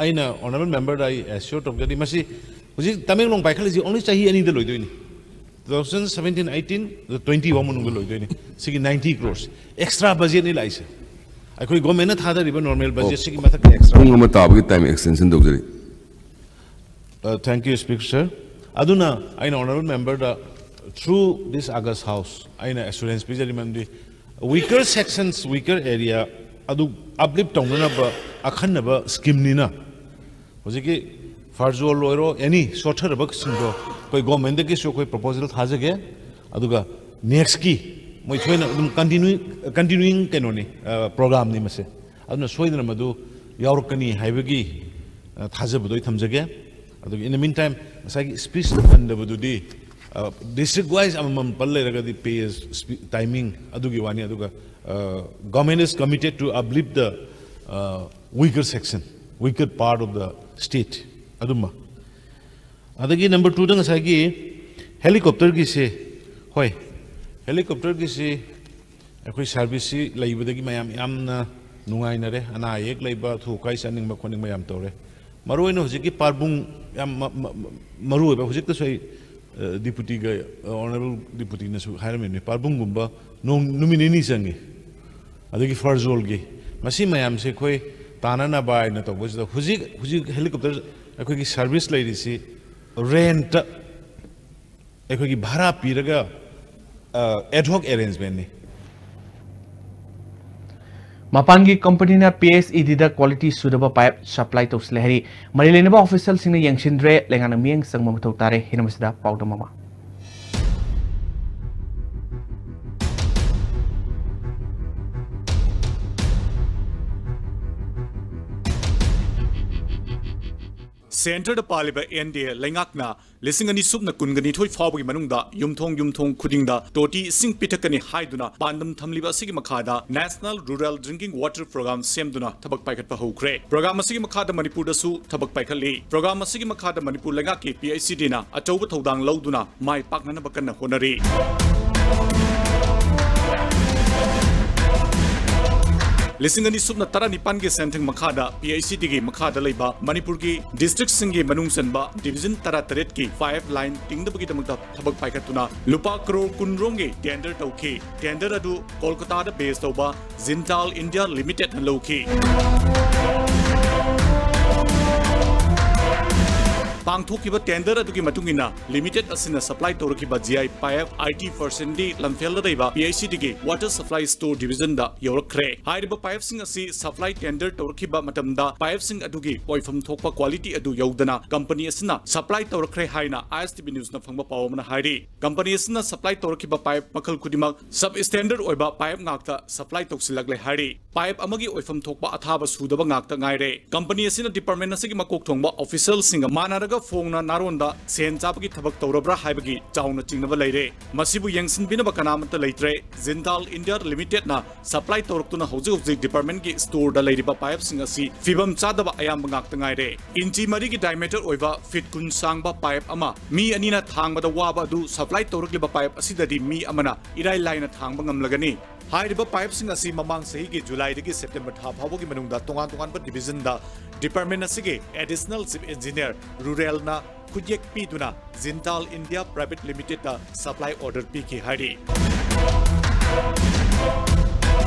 ꯑꯩꯅ ꯑꯣꯅꯔꯦꯕꯜ ꯃꯦꯝꯕꯔꯗ ꯑꯩ ꯑꯦꯁ꯭ꯌꯣꯔ ꯇꯧꯖꯔꯤ, ꯃꯁꯤ ꯍꯧꯖꯤꯛ ꯇꯃꯦꯡꯂꯣꯡ ꯄꯥꯏꯈꯠꯂꯤꯁꯤ only ꯆꯍꯤ ꯑꯅꯤꯗ ꯂꯣꯏꯗꯣꯏꯅꯤ, ꯇꯨ ꯊꯥꯎꯖꯟ ꯁꯕꯦꯟꯇꯤꯟ ꯑꯩꯇꯤꯟ, ꯇ꯭ꯋꯦꯟꯇꯤ ꯐꯥꯎ ꯃꯅꯨꯡꯗ ꯂꯣꯏꯗꯣꯏꯅꯤ꯫ ꯁꯤꯒꯤ ꯅꯥꯏꯟꯇꯤ ꯀ꯭ꯔꯣꯔꯁ ꯑꯦꯛꯁꯇ꯭ꯔꯥ ꯕꯖꯦꯠꯅꯤ ꯂꯥꯛꯏꯁꯦ꯫ ꯑꯩꯈꯣꯏ ꯒꯣꯔꯃꯦꯟꯅ ꯊꯥꯗꯔꯤꯕ ꯅꯣꯔꯃꯦꯜ ꯕꯖꯦꯠꯁꯤꯒꯤ ꯃꯊꯛꯇ ꯑꯦꯛꯁꯇ꯭ꯔꯥ꯫ ꯄꯨꯡ ꯑꯃ ꯇꯥꯕꯒꯤ ꯇꯥꯏꯝ ꯑꯦꯛꯁꯇꯦꯟꯁꯟ ꯇꯧꯖꯔꯤ꯫ Thank you, Speaker sir. ꯑꯗꯨꯅ ꯑꯩꯅ ꯑꯣꯅꯔꯦꯕꯜ ꯃꯦꯝꯕꯔꯗ, through this August House, ꯑꯩꯅ ꯑꯦꯁꯨꯔꯦꯟꯁ ꯄꯤꯖꯔꯤ, ꯃꯔꯝꯗꯤ ꯋꯤꯀꯔ ꯁꯦꯛꯁꯟꯁ, ꯋꯤꯀꯔ ꯑꯦꯔꯤꯌꯥ ꯑꯗꯨ ꯑꯞꯂꯤꯐ ꯇꯧꯅꯅꯕ ꯑꯈꯟꯅꯕ ꯁ꯭ꯀꯤꯝꯅꯤꯅ, ꯍꯧꯖꯤꯛꯀꯤ ꯐꯥꯔꯖꯣꯜ ꯑꯣꯏꯔꯣ, ꯑꯦꯅꯤ ꯁꯣꯠꯊꯔꯕꯁꯤꯡꯗꯣ ꯑꯩꯈꯣꯏ ꯒꯣꯔꯃꯦꯟꯗꯒꯤꯁꯨ ꯑꯩꯈꯣꯏ ꯄ꯭ꯔꯣꯄꯣꯖꯦꯜ ꯊꯥꯖꯒꯦ꯫ ꯑꯗꯨꯒ ꯅꯦꯛꯁꯀꯤ ꯃꯣꯏ ꯊꯣꯏꯅ ꯑꯗꯨꯝ ꯀꯟꯇꯤꯅ꯭ꯌꯨ, ꯀꯟꯇꯤꯅ꯭ꯌꯨꯌꯤꯡ ꯀꯩꯅꯣꯅꯤ, ꯄ꯭ꯔꯣꯒ꯭ꯔꯥꯝꯅꯤ ꯃꯁꯦ꯫ ꯑꯗꯨꯅ ꯁꯣꯏꯗꯅ ꯃꯗꯨ ꯌꯥꯎꯔꯛꯀꯅꯤ ꯍꯥꯏꯕꯒꯤ, ꯑ, ꯊꯥꯖꯕꯗꯣ ꯑꯩ ꯊꯝꯖꯒꯦ꯫ ꯑꯗꯨꯒ in the meantime, ꯉꯁꯥꯏꯒꯤ ꯁ꯭ꯄꯤꯆꯇ ꯄꯟꯗꯕꯗꯨꯗꯤ, ꯑ, ꯗꯤꯁꯇ꯭ꯔꯤꯛ ꯋꯥꯏꯁ ꯑꯃꯃꯝ ꯄꯜ ꯂꯩꯔꯒꯗꯤ ꯄꯦ, ꯇꯥꯏꯃꯤꯡ ꯑꯗꯨꯒꯤ ꯋꯥꯅꯤ꯫ ꯑꯗꯨꯒ, ꯑ, government is committed to uplift the, ꯑ, weaker section, weaker part of the state, ꯑꯗꯨꯝꯕ꯫ ꯑꯗꯒꯤ ꯅꯝꯕꯔ ꯇꯨꯗ ꯉꯁꯥꯏꯒꯤ ꯍꯦꯂꯤꯀꯣꯞꯇꯔꯒꯤꯁꯦ, ꯍꯣꯏ, ꯍꯦꯂꯤꯀꯣꯞꯇꯔꯒꯤꯁꯤ ꯑꯩꯈꯣꯏ ꯁꯥꯔꯚꯤꯁꯁꯤ ꯂꯩꯕꯗꯒꯤ ꯃꯌꯥꯝ ꯌꯥꯝꯅ ꯅꯨꯡꯉꯥꯏꯅꯔꯦ꯫ ꯑꯅꯥ ꯑꯌꯦꯛ ꯂꯩꯕ, ꯑꯊꯨ ꯑꯀꯥꯏ ꯆꯠꯅꯤꯡꯕ ꯈꯣꯠꯅꯤꯡꯕ ꯌꯥꯝ ꯇꯧꯔꯦ꯫ ꯃꯔꯨꯑꯣꯏꯅ ꯍꯧꯖꯤꯛꯀꯤ ꯄꯥꯔꯕꯨꯡ ꯌꯥꯝ ꯃ-, ꯃ-, ꯃ-, ꯃꯔꯨꯑꯣꯏꯕ, ꯍꯧꯖꯤꯛꯇꯁꯨ ꯑꯩ, ꯑ, ꯗꯤꯄꯨꯇꯤꯒ, ꯑ, ꯑꯣꯅꯔꯦꯕꯜ ꯗꯤꯄꯨꯇꯤꯅꯁꯨ ꯍꯥꯏꯔꯝꯃꯤꯕꯅꯤ, ꯄꯥꯔꯕꯨꯡꯒꯨꯝꯕ ꯅꯣꯡ, ꯅꯨꯃꯤꯠ ꯅꯤꯅꯤ ꯆꯪꯉꯤ꯫ ꯑꯗꯒꯤ ꯐꯔꯖꯣꯜꯒꯤ, ꯃꯁꯤ ꯃꯌꯥꯝꯁꯦ ꯑꯩꯈꯣꯏ ꯇꯥꯅꯅꯕ ꯍꯥꯏꯅ ꯇꯧꯕꯁꯤꯗ, ꯍꯧꯖꯤꯛ, ꯍꯧꯖꯤꯛ ꯍꯦꯂꯤꯀꯣꯞꯇꯔ, ꯑꯩꯈꯣꯏꯒꯤ ꯁꯔꯚꯤꯁ ꯂꯩꯔꯤꯁꯤ ꯔꯦꯟꯠꯇ, ꯑꯩꯈꯣꯏꯒꯤ ꯚꯔꯥ ꯄꯤꯔꯒ, ꯑ, ad hoc arrangementꯅꯤ꯫ ꯃꯄꯥꯟꯒꯤ ꯀꯝꯄꯅꯤꯅ ꯄꯤ ꯑꯩꯆ ꯏ ꯗꯤꯗ ꯀ꯭ꯋꯥꯂꯤꯇꯤ ꯁꯨꯗꯕ ꯄꯥꯏꯞ ꯁꯄ꯭ꯂꯥꯏ ꯇꯧꯁꯤꯜꯂꯦ ꯍꯥꯏꯔꯤ꯫ ꯃꯔꯤ ꯂꯩꯅꯕ ꯑꯣꯐꯤꯁꯤꯌꯦꯜꯁꯤꯡꯅ ꯌꯦꯡꯁꯤꯟꯗ꯭ꯔꯦ, ꯂꯩꯉꯥꯛꯅ ꯃꯤꯠꯌꯦꯡ ꯆꯪꯕ ꯃꯊꯧ ꯇꯥꯔꯦ꯫ ꯍꯦꯟꯅ ꯃꯁꯤꯗ ꯄꯥꯎꯗꯝ ꯑꯃ꯫ ꯁꯦꯟꯇꯔꯗ ꯄꯥꯜꯂꯤꯕ ꯑꯦꯟ ꯗꯤ ꯑꯦ ꯂꯩꯉꯥꯛꯅ ꯂꯤꯁꯤꯡ ꯑꯅꯤ ꯁꯨꯞꯅ ꯀꯨꯟꯒ ꯅꯤꯊꯣꯏ ꯐꯥꯎꯕꯒꯤ ꯃꯅꯨꯡꯗ ꯌꯨꯝꯊꯣꯡ ꯌꯨꯝꯊꯣꯡ ꯈꯨꯗꯤꯡꯗ ꯇꯣꯇꯤ ꯏꯁꯤꯡ ꯄꯤꯊꯛꯀꯅꯤ ꯍꯥꯏꯗꯨꯅ ꯄꯥꯟꯗꯝ ꯊꯝꯂꯤꯕ ꯑꯁꯤꯒꯤ ꯃꯈꯥꯗ National Rural Drinking Water Program ꯁꯦꯝꯗꯨꯅ ꯊꯕꯛ ꯄꯥꯏꯈꯠꯄ ꯍꯧꯈ꯭ꯔꯦ꯫ ꯄ꯭ꯔꯣꯒ꯭ꯔꯥꯝ ꯑꯁꯤꯒꯤ ꯃꯈꯥꯗ ꯃꯅꯤꯄꯨꯔꯗꯁꯨ ꯊꯕꯛ ꯄꯥꯏꯈꯠꯂꯤ꯫ ꯄ꯭ꯔꯣꯒ꯭ꯔꯥꯝ ꯑꯁꯤꯒꯤ ꯃꯈꯥꯗ ꯃꯅꯤꯄꯨꯔ ꯂꯩꯉꯥꯛꯀꯤ ꯄꯤ ꯑꯩꯆ ꯏ ꯗꯤꯅ ꯑꯆꯧꯕ ꯊꯧꯗꯥꯡ ꯂꯧꯗꯨꯅ ꯃꯥꯏ ꯄꯥꯛꯅꯅꯕ ꯀꯟꯅ ꯍꯣꯠꯅꯔꯤ꯫ ꯂꯤꯁꯤꯡ ꯑꯅꯤ ꯁꯨꯞꯅ ꯇꯔꯥꯅꯤꯄꯥꯟꯒꯤ ꯁꯦꯟꯊꯪ ꯃꯈꯥꯗ ꯄꯤ ꯑꯩꯆ ꯏ ꯗꯤꯒꯤ ꯃꯈꯥꯗ ꯂꯩꯕ ꯃꯅꯤꯄꯨꯔꯒꯤ ꯗꯤꯁꯇ꯭ꯔꯤꯛꯁꯤꯡꯒꯤ ꯃꯅꯨꯡ ꯆꯟꯕ ꯗꯤꯚꯤꯖꯟ ꯇꯔꯥꯇꯔꯦꯠꯀꯤ ꯄꯥꯏꯞ ꯂꯥꯏꯟ ꯇꯤꯡꯅꯕꯒꯤꯗꯃꯛꯇ ꯊꯕꯛ ꯄꯥꯏꯈꯠꯇꯨꯅ ꯂꯨꯄꯥ ꯀꯔꯣꯔ ꯀꯨꯟ ꯔꯣꯝꯒꯤ ꯇꯦꯟꯗꯔ ꯇꯧꯈꯤ꯫ ꯇꯦꯟꯗꯔ ꯑꯗꯨ ꯀꯣꯜꯀꯇꯥꯗ ꯕꯦꯖ ꯇꯧꯕ ꯖꯤꯟꯗꯥꯜ ꯏꯟꯗꯤꯌꯥ ꯂꯤꯃꯤꯇꯦꯗꯅ ꯂꯧꯈꯤ꯫ ꯄꯥꯡꯊꯣꯛꯈꯤꯕ ꯇꯦꯟꯗꯔ ꯑꯗꯨꯒꯤ ꯃꯇꯨꯡ ꯏꯟꯅ, ꯂꯤꯃꯤꯇꯦꯗ ꯑꯁꯤꯅ ꯁꯄ꯭ꯂꯥꯏ ꯇꯧꯔꯛꯈꯤꯕ ꯖꯤ ꯑꯥꯏ ꯄꯥꯏꯞ ꯑꯥꯏꯇꯤ ꯄꯔꯁꯦꯟꯗꯤ ꯂꯝꯐꯦꯜꯗ ꯂꯩꯕ P H E ꯗꯤꯒꯤ water supply store ꯗꯤꯚꯤꯖꯟꯗ ꯌꯧꯔꯛꯈ꯭ꯔꯦ꯫ ꯍꯥꯏꯔꯤꯕ ꯄꯥꯏꯞꯁꯤꯡ ꯑꯁꯤ ꯁꯄ꯭ꯂꯥꯏ ꯇꯦꯟꯗꯔ ꯇꯧꯔꯛꯈꯤꯕ ꯃꯇꯝꯗ ꯄꯥꯏꯞꯁꯤꯡ ꯑꯗꯨꯒꯤ ꯑꯣꯏꯐꯝ ꯊꯣꯛꯄ ꯀ꯭ꯋꯥꯂꯤꯇꯤ ꯑꯗꯨ ꯌꯧꯗꯅ ꯀꯝꯄꯅꯤ ꯑꯁꯤꯅ ꯁꯄ꯭ꯂꯥꯏ ꯇꯧꯔꯛꯈ꯭ꯔꯦ ꯍꯥꯏꯅ ꯑꯥꯏ ꯑꯦꯁ ꯇꯤ ꯚꯤ ꯅ꯭ꯌꯨꯁꯅ ꯐꯪꯕ ꯄꯥꯎ ꯑꯃꯅ ꯍꯥꯏꯔꯤ꯫ ꯀꯝꯄꯅꯤ ꯑꯁꯤꯅ ꯁꯄ꯭ꯂꯥꯏ ꯇꯧꯔꯛꯈꯤꯕ ꯄꯥꯏꯞ ꯃꯈꯜ ꯈꯨꯗꯤꯡꯃꯛ ꯁꯕ ꯁ꯭ꯇꯦꯟꯗꯔꯗ ꯑꯣꯏꯕ ꯄꯥꯏꯞ ꯉꯥꯛꯇ ꯁꯄ꯭ꯂꯥꯏ ꯇꯧꯁꯤꯜꯂꯛꯂꯦ ꯍꯥꯏꯔꯤ꯫ ꯄꯥꯏꯞ ꯑꯃꯒꯤ ꯑꯣꯏꯐꯝ ꯊꯣꯛꯄ ꯑꯊꯥꯕ ꯁꯨꯗꯕ ꯉꯥꯛꯇ ꯉꯥꯏꯔꯦ꯫ ꯀꯝꯄꯅꯤ ꯑꯁꯤꯅ ꯗꯤꯄꯥꯔꯠꯃꯦꯟ ꯑꯁꯤꯒꯤ ꯃꯀꯣꯛ ꯊꯣꯡꯕ ꯑꯣꯐꯤꯁꯤꯌꯦꯜꯁꯤꯡꯒ ꯃꯥꯟꯅꯔꯒ ꯐꯣꯡꯅ ꯅꯥꯔꯣꯟꯗ ꯁꯦꯟ ꯆꯥꯕꯒꯤ ꯊꯕꯛ ꯇꯧꯔꯕ꯭ꯔꯥ ꯍꯥꯏꯕꯒꯤ ꯆꯥꯎꯅ ꯆꯤꯡꯅꯕ ꯂꯩꯔꯦ꯫ ꯃꯁꯤꯕꯨ ꯌꯦꯡꯁꯤꯟꯕꯤꯅꯕ ꯀꯅꯥꯃꯠꯇ ꯂꯩꯇ꯭ꯔꯦ꯫ ꯖꯤꯟꯗꯥꯜ ꯏꯟꯗꯤꯌꯥ ꯂꯤꯃꯤꯇꯦꯗꯅ ꯁꯄ꯭ꯂꯥꯏ ꯇꯧꯔꯛꯇꯨꯅ ꯍꯧꯖꯤꯛ ꯍꯧꯖꯤꯛ ꯗꯤꯄꯥꯔꯠꯃꯦꯟꯒꯤ ꯁ꯭ꯇꯣꯔꯗ ꯂꯩꯔꯤꯕ ꯄꯥꯏꯞꯁꯤꯡ ꯑꯁꯤ ꯐꯤꯕꯝ ꯆꯥꯗꯕ ꯑꯌꯥꯝꯕ ꯉꯥꯛꯇ ꯉꯥꯏꯔꯦ꯫ ꯏꯟꯆꯤ ꯃꯔꯤꯒꯤ ꯗꯥꯏꯃꯤꯇꯔ ꯑꯣꯏꯕ ꯐꯤꯠ ꯀꯨꯟ ꯁꯥꯡꯕ ꯄꯥꯏꯞ ꯑꯃ ꯃꯤ ꯑꯅꯤꯅ ꯊꯥꯡꯕꯗ ꯋꯥꯕ ꯑꯗꯨ ꯁꯄ꯭ꯂꯥꯏ ꯇꯧꯔꯛꯂꯤꯕ ꯄꯥꯏꯞ ꯑꯁꯤꯗꯗꯤ ꯃꯤ ꯑꯃꯅ ꯏꯔꯥꯏ ꯂꯥꯏꯅ ꯊꯥꯡꯕ ꯉꯝꯂꯒꯅꯤ꯫ ꯍꯥꯏꯔꯤꯕ ꯄꯥꯏꯞꯁꯤꯡ ꯑꯁꯤ ꯃꯃꯥꯡ ꯆꯍꯤꯒꯤ ꯖꯨꯂꯥꯏꯗꯒꯤ ꯁꯦꯞꯇꯦꯝꯕꯔ ꯊꯥ ꯐꯥꯎꯕꯒꯤ ꯃꯅꯨꯡꯗ ꯇꯣꯉꯥꯟ ꯇꯣꯉꯥꯟꯕ ꯗꯤꯚꯤꯖꯟꯗ ꯗꯤꯄꯥꯔꯠꯃꯦꯟ ꯑꯁꯤꯒꯤ ꯑꯦꯗꯤꯁꯅꯦꯜ ꯆꯤꯐ ꯏꯟꯖꯤꯅꯤꯌꯔ ꯔꯨꯔꯦꯜꯅ ꯈꯨꯠꯌꯦꯛ ꯄꯤꯗꯨꯅ ꯖꯤꯟꯗꯥꯜ ꯏꯟꯗꯤꯌꯥ ꯄ꯭ꯔꯥꯏꯚꯦꯠ ꯂꯤꯃꯤꯇꯦꯗꯇ ꯁꯄ꯭ꯂꯥꯏ ꯑꯣꯔꯗꯔ ꯄꯤꯈꯤ ꯍꯥꯏꯔꯤ꯫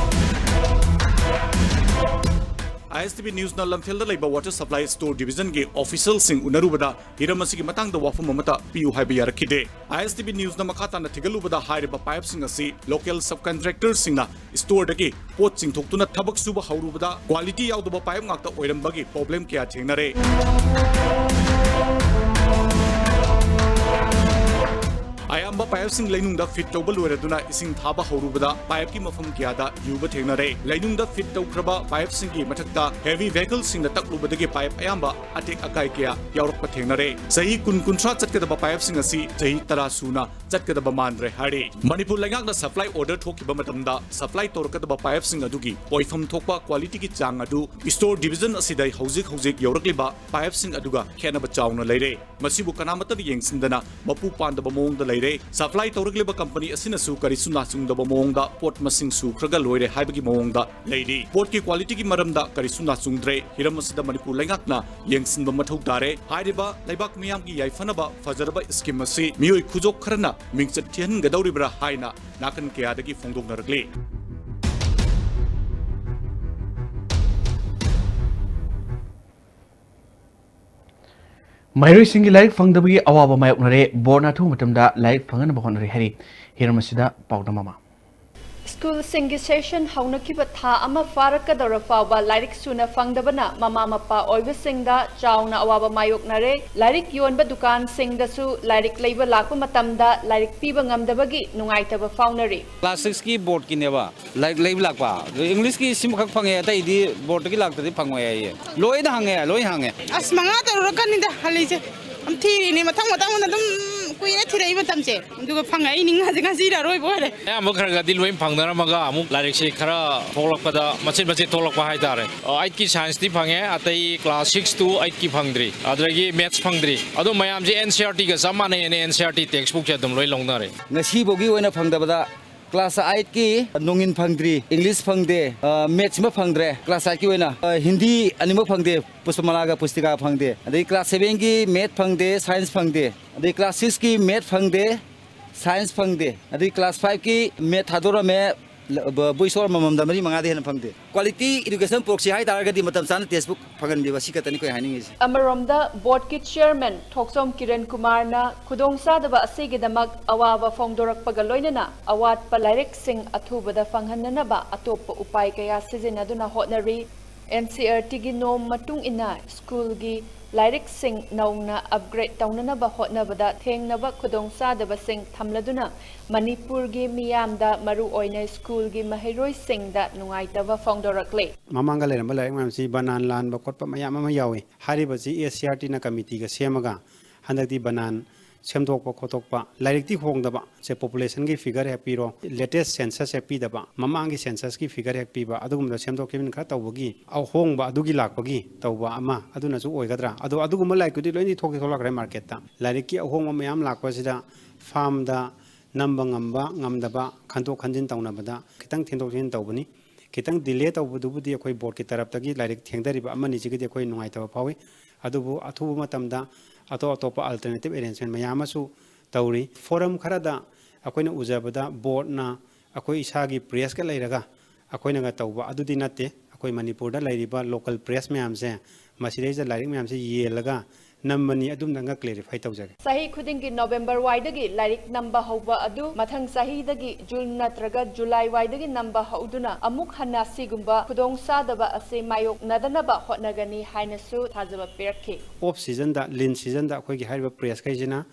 ꯑꯥꯏ ꯑꯦꯁ ꯇꯤ ꯚꯤ ꯅ꯭ꯌꯨꯁꯅ ꯂꯝꯐꯦꯜꯗ ꯂꯩꯕ Water Supply Store Divisionꯒꯤ officialꯁꯤꯡ ꯎꯅꯔꯨꯕꯗ ꯍꯤꯔꯝ ꯑꯁꯤꯒꯤ ꯃꯇꯥꯡꯗ ꯋꯥꯐꯝ ꯑꯃꯠꯇ ꯄꯤꯌꯨ ꯍꯥꯏꯕ ꯌꯥꯔꯛꯈꯤꯗꯦ꯫ ꯑꯥꯏ ꯑꯦꯁ ꯇꯤ ꯚꯤ ꯅ꯭ꯌꯨꯁꯅ ꯃꯈꯥ ꯇꯥꯅ ꯊꯤꯒꯠꯂꯨꯕꯗ ꯍꯥꯏꯔꯤꯕ pipeꯁꯤꯡ ꯑꯁꯤ local subcontractorꯁꯤꯡꯅ storeꯗꯒꯤ ꯄꯣꯠ ꯆꯤꯡꯊꯣꯛꯇꯨꯅ ꯊꯕꯛ ꯁꯨꯕ ꯍꯧꯔꯨꯕꯗ quality ꯌꯥꯎꯗꯕ pipe ꯉꯥꯛꯇ ꯑꯣꯏꯔꯝꯕꯒꯤ problem ꯀꯌꯥ ꯊꯦꯡꯅꯔꯦ꯫ ꯑꯌꯥꯝꯕ pipeꯁꯤꯡ ꯂꯩꯅꯨꯡꯗ fit ꯇꯧꯕ ꯂꯣꯏꯔꯗꯨꯅ ꯏꯁꯤꯡ ꯊꯥꯕ ꯍꯧꯔꯨꯕꯗ pipeꯀꯤ ꯃꯐꯝ ꯀꯌꯥꯗ ꯌꯨꯕ ꯊꯦꯡꯅꯔꯦ꯫ ꯂꯩꯅꯨꯡꯗ fit ꯇꯧꯈ꯭ꯔꯕ pipeꯁꯤꯡꯒꯤ ꯃꯊꯛꯇ heavy vehicleꯁꯤꯡꯅ ꯇꯛꯂꯨꯕꯗꯒꯤ pipe ꯑꯌꯥꯝꯕ ꯑꯇꯦꯛ ꯑꯀꯥꯏ ꯀꯌꯥ ꯌꯥꯎꯔꯛꯄ ꯊꯦꯡꯅꯔꯦ꯫ ꯆꯍꯤ ꯀꯨꯟ ꯀꯨꯟꯊ꯭ꯔꯥ ꯆꯠꯀꯗꯕ pipeꯁꯤꯡ ꯑꯁꯤ ꯆꯍꯤ ꯇꯔꯥ ꯁꯨꯅ ꯆꯠꯀꯗꯕ ꯃꯥꯟꯗ꯭ꯔꯦ ꯍꯥꯏꯔꯤ꯫ ꯃꯅꯤꯄꯨꯔ ꯂꯩꯉꯥꯛꯅ supply order ꯊꯣꯛꯈꯤꯕ ꯃꯇꯝꯗ supply ꯇꯧꯔꯛꯀꯗꯕ pipeꯁꯤꯡ ꯑꯗꯨꯒꯤ ꯑꯣꯏꯐꯝ ꯊꯣꯛꯄ qualityꯒꯤ ꯆꯥꯡ ꯑꯗꯨ Store Division ꯑꯁꯤꯗ ꯍꯧꯖꯤꯛ ꯍꯧꯖꯤꯛ ꯌꯧꯔꯛꯂꯤꯕ pipeꯁꯤꯡ ꯑꯗꯨꯒ ꯈꯦꯠꯅꯕ ꯆꯥꯎꯅ ꯂꯩꯔꯦ꯫ ꯃꯁꯤꯕꯨ ꯀꯅꯥꯃꯠꯇꯅ ꯌꯦꯡꯁꯤꯟꯗꯅ ꯃꯄꯨ ꯄꯥꯟꯗꯕ ꯃꯑꯣꯡꯗ ꯂꯩꯔꯦ꯫ Supply ꯇꯧꯔꯛꯂꯤꯕ company ꯑꯁꯤꯅꯁꯨ ꯀꯔꯤꯁꯨ ꯅꯥꯆꯨꯡꯗꯕ ꯃꯑꯣꯡꯗ ꯄꯣꯠ ꯃꯁꯤꯡ ꯁꯨꯈ꯭ꯔꯒ ꯂꯣꯏꯔꯦ ꯍꯥꯏꯕꯒꯤ ꯃꯑꯣꯡꯗ ꯂꯩꯔꯤ꯫ ꯄꯣꯠꯀꯤ qualityꯒꯤ ꯃꯔꯝꯗ ꯀꯔꯤꯁꯨ ꯅꯥꯆꯨꯡꯗ꯭ꯔꯦ꯫ ꯍꯤꯔꯝ ꯑꯁꯤꯗ ꯃꯅꯤꯄꯨꯔ ꯂꯩꯉꯥꯛꯅ ꯌꯦꯡꯁꯤꯟꯕ ꯃꯊꯧ ꯇꯥꯔꯦ꯫ ꯍꯥꯏꯔꯤꯕ ꯂꯩꯕꯥꯛ ꯃꯤꯌꯥꯝꯒꯤ ꯌꯥꯏꯐꯅꯕ ꯐꯖꯔꯕ scheme ꯑꯁꯤ ꯃꯤꯑꯣꯏ ꯈꯨꯖꯣꯛ ꯈꯔꯅ ꯃꯤꯡꯆꯠ ꯊꯤꯍꯟꯒꯗꯧꯔꯤꯕ꯭ꯔꯥ ꯍꯥꯏꯅ ꯅꯥꯀꯟ ꯀꯌꯥꯗꯒꯤ ꯐꯣꯡꯗꯣꯛꯅꯔꯛꯂꯤ꯫ ꯃꯍꯩꯔꯣꯏꯁꯤꯡꯒꯤ ꯂꯥꯏꯔꯤꯛ ꯐꯪꯗꯕꯒꯤ ꯑꯋꯥꯕ ꯃꯥꯌꯣꯛꯅꯔꯦ꯫ ꯕꯣꯔꯗꯅ ꯑꯊꯨꯕ ꯃꯇꯝꯗ ꯂꯥꯏꯔꯤꯛ ꯐꯪꯅꯅꯕ ꯍꯣꯠꯅꯔꯤ ꯍꯥꯏꯔꯤ꯫ ꯍꯤꯔꯝ ꯑꯁꯤꯗ ꯄꯥꯎꯗꯝ ꯑꯃ꯫ ꯁ꯭ꯀꯨꯜꯁꯤꯡꯒꯤ ꯁꯦꯁꯟ ꯍꯧꯅꯈꯤꯕ ꯊꯥ ꯑꯃ ꯐꯥꯔꯛꯀꯗꯧꯔ ꯐꯥꯎꯕ ꯂꯥꯏꯔꯤꯛ ꯁꯨꯅ ꯐꯪꯗꯕꯅ ꯃꯃꯥ ꯃꯄꯥ ꯑꯣꯏꯕꯁꯤꯡꯗ ꯆꯥꯎꯅ ꯑꯋꯥꯕ ꯃꯥꯌꯣꯛꯅꯔꯦ꯫ ꯂꯥꯏꯔꯤꯛ ꯌꯣꯟꯕ ꯗꯨꯀꯥꯟꯁꯤꯡꯗꯁꯨ ꯂꯥꯏꯔꯤꯛ ꯂꯩꯕ ꯂꯥꯛꯄ ꯃꯇꯝꯗ ꯂꯥꯏꯔꯤꯛ ꯄꯤꯕ ꯉꯝꯗꯕꯒꯤ ꯅꯨꯡꯉꯥꯏꯇꯕ ꯐꯥꯎꯅꯔꯤ꯫ ꯀ꯭ꯂꯥꯁ ꯁꯤꯛꯁꯀꯤ ꯕꯣꯔꯗꯀꯤꯅꯦꯕ ꯂꯥꯏꯔꯤꯛ ꯂꯩꯕ ꯂꯥꯛꯄ꯫ ꯑꯗꯣ ꯏꯪꯂꯤꯁꯀꯤ ꯁꯤꯃꯈꯛ ꯐꯪꯉꯦ, ꯑꯇꯩꯗꯤ ꯕꯣꯔꯗꯇꯒꯤ ꯂꯥꯛꯇ꯭ꯔꯗꯤ ꯐꯪꯉꯣꯏ ꯍꯥꯏꯌꯦ꯫ ꯂꯣꯏꯅ ꯍꯪꯉꯦ, ꯂꯣꯏ ꯍꯪꯉꯦ꯫ ꯑꯁ, ꯃꯉꯥ ꯇꯔꯨꯛꯔꯛꯀꯅꯤꯗ ꯍꯜꯂꯤꯁꯦ꯫ ꯌꯥꯝ ꯊꯤꯔꯤꯅꯦ, ꯃꯊꯪ ꯃꯊꯪ ꯑꯗꯨꯝ ꯀꯨꯏꯔꯦ ꯊꯤꯔꯛꯏ ꯃꯇꯝꯁꯦ꯫ ꯑꯗꯨꯒ ꯐꯪꯉꯛꯏꯅꯤ, ꯉꯁꯤ, ꯉꯁꯤꯅ ꯑꯔꯣꯏꯕ ꯑꯣꯏꯔꯦ꯫ ꯑꯌꯥꯝꯕ ꯈꯔ ꯈꯔꯗꯤ ꯂꯣꯏ ꯐꯪꯅꯔꯝꯃꯒ ꯑꯃꯨꯛ ꯂꯥꯏꯔꯤꯛꯁꯦ ꯈꯔ ꯊꯣꯛꯂꯛꯄꯗ ꯃꯆꯤꯠ ꯃꯆꯤꯠ ꯊꯣꯛꯂꯛꯄ ꯍꯥꯏꯇꯥꯔꯦ꯫ ꯑ, ꯑꯩꯠꯀꯤ ꯁꯥꯏꯟꯁꯇꯤ ꯐꯪꯉꯦ, ꯑꯇꯩ ꯀ꯭ꯂꯥꯁ ꯁꯤꯛꯁ ꯇꯨ ꯑꯩꯠꯀꯤ ꯐꯪꯗ꯭ꯔꯤ, ꯑꯗꯨꯗꯒꯤ ꯃꯦꯠꯁ ꯐꯪꯗ꯭ꯔꯤ꯫ ꯑꯗꯣ ꯃꯌꯥꯝꯁꯦ ꯑꯦꯟ ꯁꯤ ꯑꯥꯔ ꯇꯤꯒ ꯆꯞ ꯃꯥꯟꯅꯩꯅ N C R T text ꯕꯨꯛꯁꯦ ꯑꯗꯨꯝ ꯂꯣꯏ ꯂꯧꯅꯔꯦ꯫ ꯉꯁꯤꯐꯥꯎꯒꯤ ꯑꯣꯏꯅ ꯐꯪꯗꯕꯗ ꯀ꯭ꯂꯥꯁ ꯑꯥꯏꯠꯀꯤ ꯅꯣꯡꯏꯟ ꯐꯪꯗ꯭ꯔꯤ, ꯏꯪꯂꯤꯁ ꯐꯪꯗꯦ, ꯑ, ꯃꯦꯠꯁ ꯑꯃ ꯐꯪꯗ꯭ꯔꯦ꯫ ꯀ꯭ꯂꯥꯁ ꯑꯥꯏꯠꯀꯤ ꯑꯣꯏꯅ, ꯑ, ꯍꯤꯟꯗꯤ ꯑꯅꯤꯃꯛ ꯐꯪꯗꯦ, ꯄꯨꯁꯄꯃꯂꯥꯒ ꯄꯨꯁꯇꯤꯀꯥ ꯐꯪꯗꯦ꯫ ꯑꯗꯩ ꯀ꯭ꯂꯥꯁ ꯁꯚꯦꯟꯒꯤ ꯃꯦꯠ ꯐꯪꯗꯦ, ꯁꯥꯏꯟꯁ ꯐꯪꯗꯦ꯫ ꯑꯗꯩ ꯀ꯭ꯂꯥꯁ ꯁꯤꯛꯁꯀꯤ ꯃꯦꯠ ꯐꯪꯗꯦ, ꯁꯥꯏꯟꯁ ꯐꯪꯗꯦ꯫ ꯑꯗꯩ ꯀ꯭ꯂꯥꯁ ꯐꯥꯏꯚꯀꯤ ꯃꯦꯠ ꯊꯥꯗꯣꯔꯝꯃꯦ, ꯕꯣꯏ ꯁꯣꯔ ꯑꯃꯃꯝꯗ ꯃꯔꯤ ꯃꯉꯥꯗꯤ ꯍꯦꯟꯅ ꯐꯪꯗꯦ꯫ ꯀ꯭ꯋꯥꯂꯤꯇꯤ ꯏꯗꯨꯀꯦꯁꯟ ꯄꯣꯂꯤꯁꯤ ꯍꯥꯏ ꯇꯥꯔꯒꯗꯤ ꯃꯇꯝ ꯆꯥꯅ ꯇꯦꯛꯁꯕꯨꯛ ꯐꯪꯍꯟꯕꯤꯕ, ꯁꯤ ꯈꯛꯇꯅꯤ ꯑꯩꯈꯣꯏ ꯍꯥꯏꯅꯤꯡꯉꯤꯁꯦ꯫ ꯑꯃꯔꯣꯝꯗ ꯕꯣꯔꯗꯀꯤ ꯆꯤꯌꯔꯃꯦꯟ ꯊꯣꯛꯆꯣꯝ ꯀꯤꯔꯟ ꯀꯨꯃꯥꯔꯅ ꯈꯨꯗꯣꯡꯆꯥꯗꯕ ꯑꯁꯤꯒꯤꯗꯃꯛ ꯑꯋꯥꯕ ꯐꯣꯡꯗꯣꯔꯛꯄꯒ ꯂꯣꯏꯅꯅ ꯑꯋꯥꯠꯄ ꯂꯥꯏꯔꯤꯛꯁꯤꯡ ꯑꯊꯨꯕꯗ ꯐꯪꯍꯟꯅꯅꯕ ꯑꯇꯣꯞꯄ ꯎꯄꯥꯏ ꯀꯌꯥ ꯁꯤꯖꯤꯟꯅꯗꯨꯅ ꯍꯣꯠꯅꯔꯤ꯫ ꯑꯦꯟ ꯁꯤ ꯑꯥꯔ ꯇꯤꯒꯤ ꯅꯣꯝ ꯃꯇꯨꯡ ꯏꯟꯅ ꯁ꯭ꯀꯨꯜꯒꯤ ꯂꯥꯏꯔꯤꯛꯁꯤꯡ ꯅꯧꯅ ꯑꯞꯒ꯭ꯔꯦꯗ ꯇꯧꯅꯅꯕ ꯍꯣꯠꯅꯕꯗ ꯊꯦꯡꯅꯕ ꯈꯨꯗꯣꯡꯆꯥꯗꯕꯁꯤꯡ ꯊꯝꯂꯗꯨꯅ ꯃꯅꯤꯄꯨꯔꯒꯤ ꯃꯤꯌꯥꯝꯗ ꯃꯔꯨꯑꯣꯏꯅ ꯁ꯭ꯀꯨꯜꯒꯤ ꯃꯍꯩꯔꯣꯏꯁꯤꯡꯗ ꯅꯨꯡꯉꯥꯏꯇꯕ ꯐꯣꯡꯗꯣꯔꯛꯂꯤ꯫ ꯃꯃꯥꯡꯗ ꯂꯩꯔꯝꯕ ꯂꯥꯏꯔꯤꯛ ꯃꯌꯥꯝꯁꯤ ꯕꯅꯥꯟ ꯂꯥꯟꯕ ꯈꯣꯠꯄ ꯃꯌꯥꯝ ꯑꯃ ꯌꯥꯎꯏ꯫ ꯍꯥꯏꯔꯤꯕꯁꯤ ꯑꯦ ꯁꯤ ꯑꯥꯔ ꯇꯤꯅ ꯀꯃꯤꯇꯤꯒ ꯁꯦꯝꯃꯒ ꯍꯟꯗꯛꯇꯤ ꯕꯅꯥꯟ ꯁꯦꯝꯗꯣꯛꯄ ꯈꯣꯠꯇꯣꯛꯄ, ꯂꯥꯏꯔꯤꯛꯇꯤ ꯍꯣꯡꯗꯕ, ꯁꯦ ꯄꯣꯄꯨꯂꯦꯁꯟꯒꯤ ꯐꯤꯒꯔ ꯍꯦꯛ ꯄꯤꯔꯣ, ꯂꯦꯇꯦꯁ ꯁꯦꯟꯁꯁ ꯍꯦꯛ ꯄꯤꯗꯕ, ꯃꯃꯥꯡꯒꯤ ꯁꯦꯟꯁꯁꯀꯤ ꯐꯤꯒꯔ ꯍꯦꯛ ꯄꯤꯕ, ꯑꯗꯨꯒꯨꯝꯕꯗ ꯁꯦꯝꯗꯣꯛ ꯁꯦꯝꯖꯤꯟ ꯈꯔ ꯇꯧꯕꯒꯤ ꯑꯍꯣꯡꯕ ꯑꯗꯨꯒꯤ ꯂꯥꯛꯄꯒꯤ ꯇꯧꯕ ꯑꯃ ꯑꯗꯨꯅꯁꯨ ꯑꯣꯏꯒꯗ꯭ꯔꯥ? ꯑꯗꯣ ꯑꯗꯨꯒꯨꯝꯕ ꯂꯥꯏꯔꯤꯛꯇꯨꯗꯤ ꯂꯣꯏꯅꯗꯤ ꯊꯣꯛꯇꯤ ꯊꯣꯛꯂꯛꯈ꯭ꯔꯦ ꯃꯥꯔꯀꯦꯠꯇ꯫ ꯂꯥꯏꯔꯤꯛꯀꯤ ꯑꯍꯣꯡꯕ ꯃꯌꯥꯝ ꯂꯥꯛꯄꯁꯤꯗ ꯐꯥꯔꯝꯗ ꯅꯝꯕ ꯉꯝꯕ ꯉꯝꯗꯕ ꯈꯟꯗꯣꯛ ꯈꯟꯖꯤꯟ ꯇꯧꯅꯕꯗ ꯈꯤꯇꯪ ꯊꯤꯟꯗꯣꯛ ꯊꯤꯟꯖꯤꯟ ꯇꯧꯕꯅꯤ꯫ ꯈꯤꯇꯪ ꯗꯤꯂꯦ ꯇꯧꯕꯗꯨꯕꯨꯗꯤ ꯑꯩꯈꯣꯏ ꯕꯣꯔꯗꯀꯤ ꯇꯔꯞꯇꯒꯤ ꯂꯥꯏꯔꯤꯛ ꯊꯦꯡꯊꯔꯤꯕ ꯑꯃꯅꯤꯁꯤꯒꯗꯤ ꯑꯩꯈꯣꯏ ꯅꯨꯡꯉꯥꯏꯇꯕ ꯐꯥꯎꯏ꯫ ꯑꯗꯨꯕꯨ ꯑꯊꯨꯕ ꯃꯇꯝꯗ ꯑꯇꯣꯞ ꯑꯇꯣꯞꯄ ꯑꯜꯇꯔꯅꯦꯇꯤꯞ ꯑꯦꯔꯦꯟꯖꯃꯦꯟ ꯃꯌꯥꯝ ꯑꯃꯁꯨ ꯇꯧꯔꯤ꯫ ꯐꯣꯔꯝ ꯈꯔꯗ ꯑꯩꯈꯣꯏꯅ ꯎꯖꯕꯗ ꯕꯣꯔꯗꯅ ꯑꯩꯈꯣꯏ ꯏꯁꯥꯒꯤ ꯄ꯭ꯔꯦꯁꯀ ꯂꯩꯔꯒ ꯑꯩꯈꯣꯏꯅꯒ ꯇꯧꯕ ꯑꯗꯨꯗꯤ ꯅꯠꯇꯦ꯫ ꯑꯩꯈꯣꯏ ꯃꯅꯤꯄꯨꯔꯗ ꯂꯩꯔꯤꯕ ꯂꯣꯀꯦꯜ ꯄ꯭ꯔꯦꯁ ꯃꯌꯥꯝꯁꯦ, ꯃꯁꯤꯗꯩꯁꯤꯗ ꯂꯥꯏꯔꯤꯛ ꯃꯌꯥꯝꯁꯦ ꯌꯦꯜꯂꯒ ꯅꯝꯕꯅꯤ꯫ ꯑꯗꯨꯝꯇꯪꯒ ꯀ꯭ꯂꯦꯔꯤꯐꯥꯏ ꯇꯧꯖꯒꯦ꯫ ꯆꯍꯤ ꯈꯨꯗꯤꯡꯒꯤ ꯅꯣꯕꯦꯝꯕꯔ ꯋꯥꯏꯗꯒꯤ ꯂꯥꯏꯔꯤꯛ ꯅꯝꯕ ꯍꯧꯕ ꯑꯗꯨ ꯃꯊꯪ ꯆꯍꯤꯗꯒꯤ ꯖꯨꯟ ꯅꯠꯇ꯭ꯔꯒ ꯖꯨꯂꯥꯏ ꯋꯥꯏꯗꯒꯤ ꯅꯝꯕ ꯍꯧꯗꯨꯅ ꯑꯃꯨꯛ ꯍꯟꯅ ꯑꯁꯤꯒꯨꯝꯕ ꯈꯨꯗꯣꯡꯆꯥꯗꯕ ꯑꯁꯤ ꯃꯥꯌꯣꯛꯅꯗꯅꯕ ꯍꯣꯠꯅꯒꯅꯤ ꯍꯥꯏꯅꯁꯨ ꯊꯥꯖꯕ ꯄꯤꯔꯛꯈꯤ꯫ ꯑꯣꯐ ꯁꯤꯖꯟꯗ, ꯂꯤꯟ ꯁꯤꯖꯟꯗ ꯑꯩꯈꯣꯏꯒꯤ ꯍꯥꯏꯔꯤꯕ ꯄ꯭ꯔꯦꯁꯈꯩꯁꯤꯅ,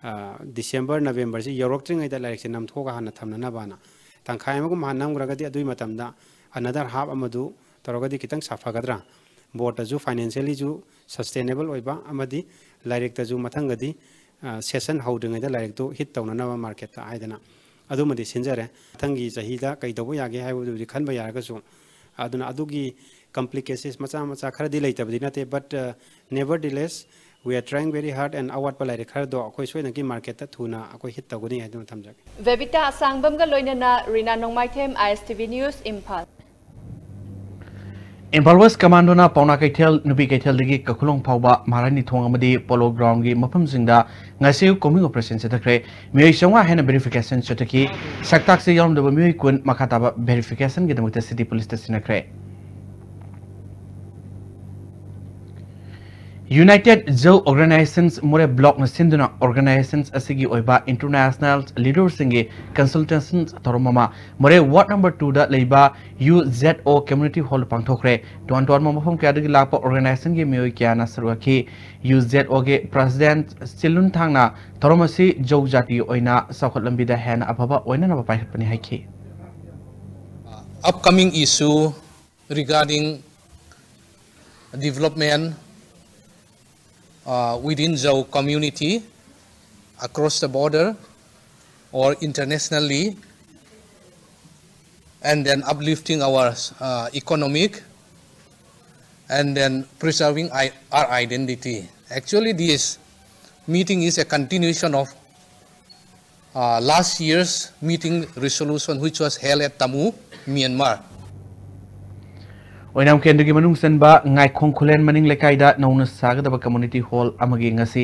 ꯑ, ꯗꯤꯁꯦꯝꯕꯔ, ꯅꯕꯦꯝꯕꯔꯁꯤ ꯌꯧꯔꯛꯇ꯭ꯔꯤꯉꯩꯗ ꯂꯥꯏꯔꯤꯛꯁꯦ ꯅꯝꯊꯣꯛꯑꯒ ꯍꯥꯟꯅ ꯊꯝꯅꯅꯕꯅ꯫ ꯇꯪꯈꯥꯏ ꯑꯃꯒꯨꯝꯕ ꯍꯥꯟꯅ ꯅꯝꯈ꯭ꯔꯒꯗꯤ ꯑꯗꯨꯒꯤ ꯃꯇꯝꯗ another half ꯑꯃꯗꯨ ꯇꯧꯔꯒꯗꯤ ꯈꯤꯇꯪ ꯁꯥꯐꯒꯗ꯭ꯔꯥ? ꯕꯣꯔꯗꯇꯁꯨ ꯐꯥꯏꯅꯥꯟꯁꯤꯌꯦꯜꯂꯤꯁꯨ ꯁꯁꯇꯦꯅꯦꯕꯜ ꯑꯣꯏꯕ ꯑꯃꯗꯤ ꯂꯥꯏꯔꯤꯛꯇꯁꯨ ꯃꯊꯪꯗꯗꯤ, ꯑ, ꯁꯦꯁꯟ ꯍꯧꯗ꯭ꯔꯤꯉꯩꯗ ꯂꯥꯏꯔꯤꯛꯇꯨ ꯍꯤꯠ ꯇꯧꯅꯅꯕ ꯃꯥꯔꯀꯦꯠꯇ ꯍꯥꯏꯗꯅ ꯑꯗꯨꯃꯗꯤ ꯁꯤꯟꯖꯔꯦ꯫ ꯃꯊꯪꯒꯤ ꯆꯍꯤꯗ ꯀꯩ ꯇꯧꯕ ꯌꯥꯒꯦ ꯍꯥꯏꯕꯗꯨꯕꯨꯗꯤ ꯈꯟꯕ ꯌꯥꯔꯒꯁꯨ, ꯑꯗꯨꯅ ꯑꯗꯨꯒꯤ complications ꯃꯆꯥ ꯃꯆꯥ ꯈꯔꯗꯤ ꯂꯩꯇꯕꯗꯤ ꯅꯠꯇꯦ, but, uh, nevertheless, we are trying very hard and ꯑꯋꯥꯠꯄ ꯂꯥꯏꯔꯤꯛ ꯈꯔꯗꯣ ꯑꯩꯈꯣꯏ ꯁꯣꯏꯗꯅꯒꯤ ꯃꯥꯔꯀꯦꯠꯇ ꯊꯨꯅ ꯑꯩꯈꯣꯏ ꯍꯤꯠ ꯇꯧꯒꯅꯤ ꯍꯥꯏꯗꯨꯅ ꯊꯝꯖꯒꯦ꯫ ꯕꯦꯕꯤꯇꯥ ꯑꯁꯥꯡꯕꯝꯒ ꯂꯣꯏꯅꯅ Rina Nongmaithem, I S T V news, Imphal. Imphal west ꯀꯃꯥꯟꯗꯣꯅ ꯄꯥꯎꯅꯥ ꯀꯩꯊꯦꯜ, ꯅꯨꯄꯤ ꯀꯩꯊꯦꯜꯗꯒꯤ ꯀꯈꯨꯂꯣꯡ ꯐꯥꯎꯕ ꯃꯍꯥꯔꯥꯅꯤ ꯊꯣꯡ ꯑꯃꯗꯤ ꯄꯣꯂꯣ ꯒ꯭ꯔꯥꯎꯟꯒꯤ ꯃꯐꯝꯁꯤꯡꯗ ꯉꯁꯤ ꯀꯣꯝꯕꯤꯡ ꯑꯣꯄꯔꯦꯁꯟ ꯆꯠꯊꯈ꯭ꯔꯦ꯫ ꯃꯤꯑꯣꯏ ꯆꯥꯝꯃꯉꯥ ꯍꯦꯟꯅ ꯚꯦꯔꯤꯐꯤꯀꯦꯁꯟ ꯆꯠꯊꯈꯤ꯫ ꯁꯛꯇꯥꯛꯁꯦ ꯌꯥꯎꯔꯝꯗꯕ ꯃꯤꯑꯣꯏ ꯀꯨꯟ ꯃꯈꯥ ꯇꯥꯕ ꯚꯦꯔꯤꯐꯤꯀꯦꯁꯟꯒꯤꯗꯃꯛꯇ ꯁꯤꯇꯤ ꯄꯨꯂꯤꯁꯇ ꯁꯤꯟꯅꯈ꯭ꯔꯦ꯫ ꯌꯨꯅꯥꯏꯇꯦꯗ ꯖꯧ ꯑꯣꯔꯒꯅꯥꯏꯖꯦꯁꯟꯁ ꯃꯣꯔꯦ ꯕ꯭ꯂꯣꯛꯅ ꯁꯤꯟꯗꯨꯅ ꯑꯣꯔꯒꯅꯥꯏꯖꯦꯁꯟꯁ ꯑꯁꯤꯒꯤ ꯑꯣꯏꯕ ꯏꯟꯇꯔꯅꯦꯁꯅꯦꯜ ꯂꯤꯗꯔꯁꯤꯡꯒꯤ ꯀꯟꯁꯜꯇꯦꯁꯟ ꯊꯧꯔꯝ ꯑꯃ ꯃꯣꯔꯦ ꯋꯥꯔꯗ ꯅꯝꯕꯔ ꯇꯨꯗ ꯂꯩꯕ ꯌꯨ ꯖꯦꯗ ꯑꯣ ꯀꯝꯃ꯭ꯌꯨꯅꯤꯇꯤ ꯍꯣꯜꯗ ꯄꯥꯡꯊꯣꯛꯈ꯭ꯔꯦ꯫ ꯇꯣꯉꯥꯟ ꯇꯣꯉꯥꯟꯕ ꯃꯐꯝ ꯀꯌꯥꯗꯒꯤ ꯂꯥꯛꯄ ꯑꯣꯔꯒꯅꯥꯏꯖꯦꯁꯟꯒꯤ ꯃꯤꯑꯣꯏ ꯀꯌꯥꯅ ꯁꯔꯨꯛ ꯌꯥꯈꯤ꯫ ꯌꯨ ꯖꯦꯗ ꯑꯣꯒꯤ ꯄ꯭ꯔꯁꯤꯗꯦꯟꯠ ꯆꯤꯂꯨꯟꯊꯥꯡꯅ ꯊꯧꯔꯝ ꯑꯁꯤ ꯖꯧ ꯖꯥꯇꯤꯒꯤ ꯑꯣꯏꯅ ꯆꯥꯎꯈꯠ ꯂꯝꯕꯤꯗ ꯍꯦꯟꯅ ꯑꯐꯕ ꯑꯣꯏꯅꯅꯕ ꯄꯥꯏꯈꯠꯄꯅꯤ ꯍꯥꯏꯈꯤ꯫ Upcoming issue regarding development uh, within Zhao community across the border or internationally, and then uplifting our uh, economic and then preserving I- our identity. Actually, this meeting is a continuation of uh, last year's meeting resolution, which was held at Tamu, Myanmar. ꯑꯣꯏꯅꯥꯝ ꯀꯦꯟꯗ꯭ꯔꯒꯤ ꯃꯅꯨꯡ ꯆꯟꯕ ꯉꯥꯏꯈꯣꯡ ꯈꯨꯂꯦꯟ ꯃꯅꯤꯡ ꯂꯩꯀꯥꯏꯗ ꯅꯧꯅ ꯁꯥꯒꯗꯕ community hall ꯑꯃꯒꯤ ꯉꯁꯤ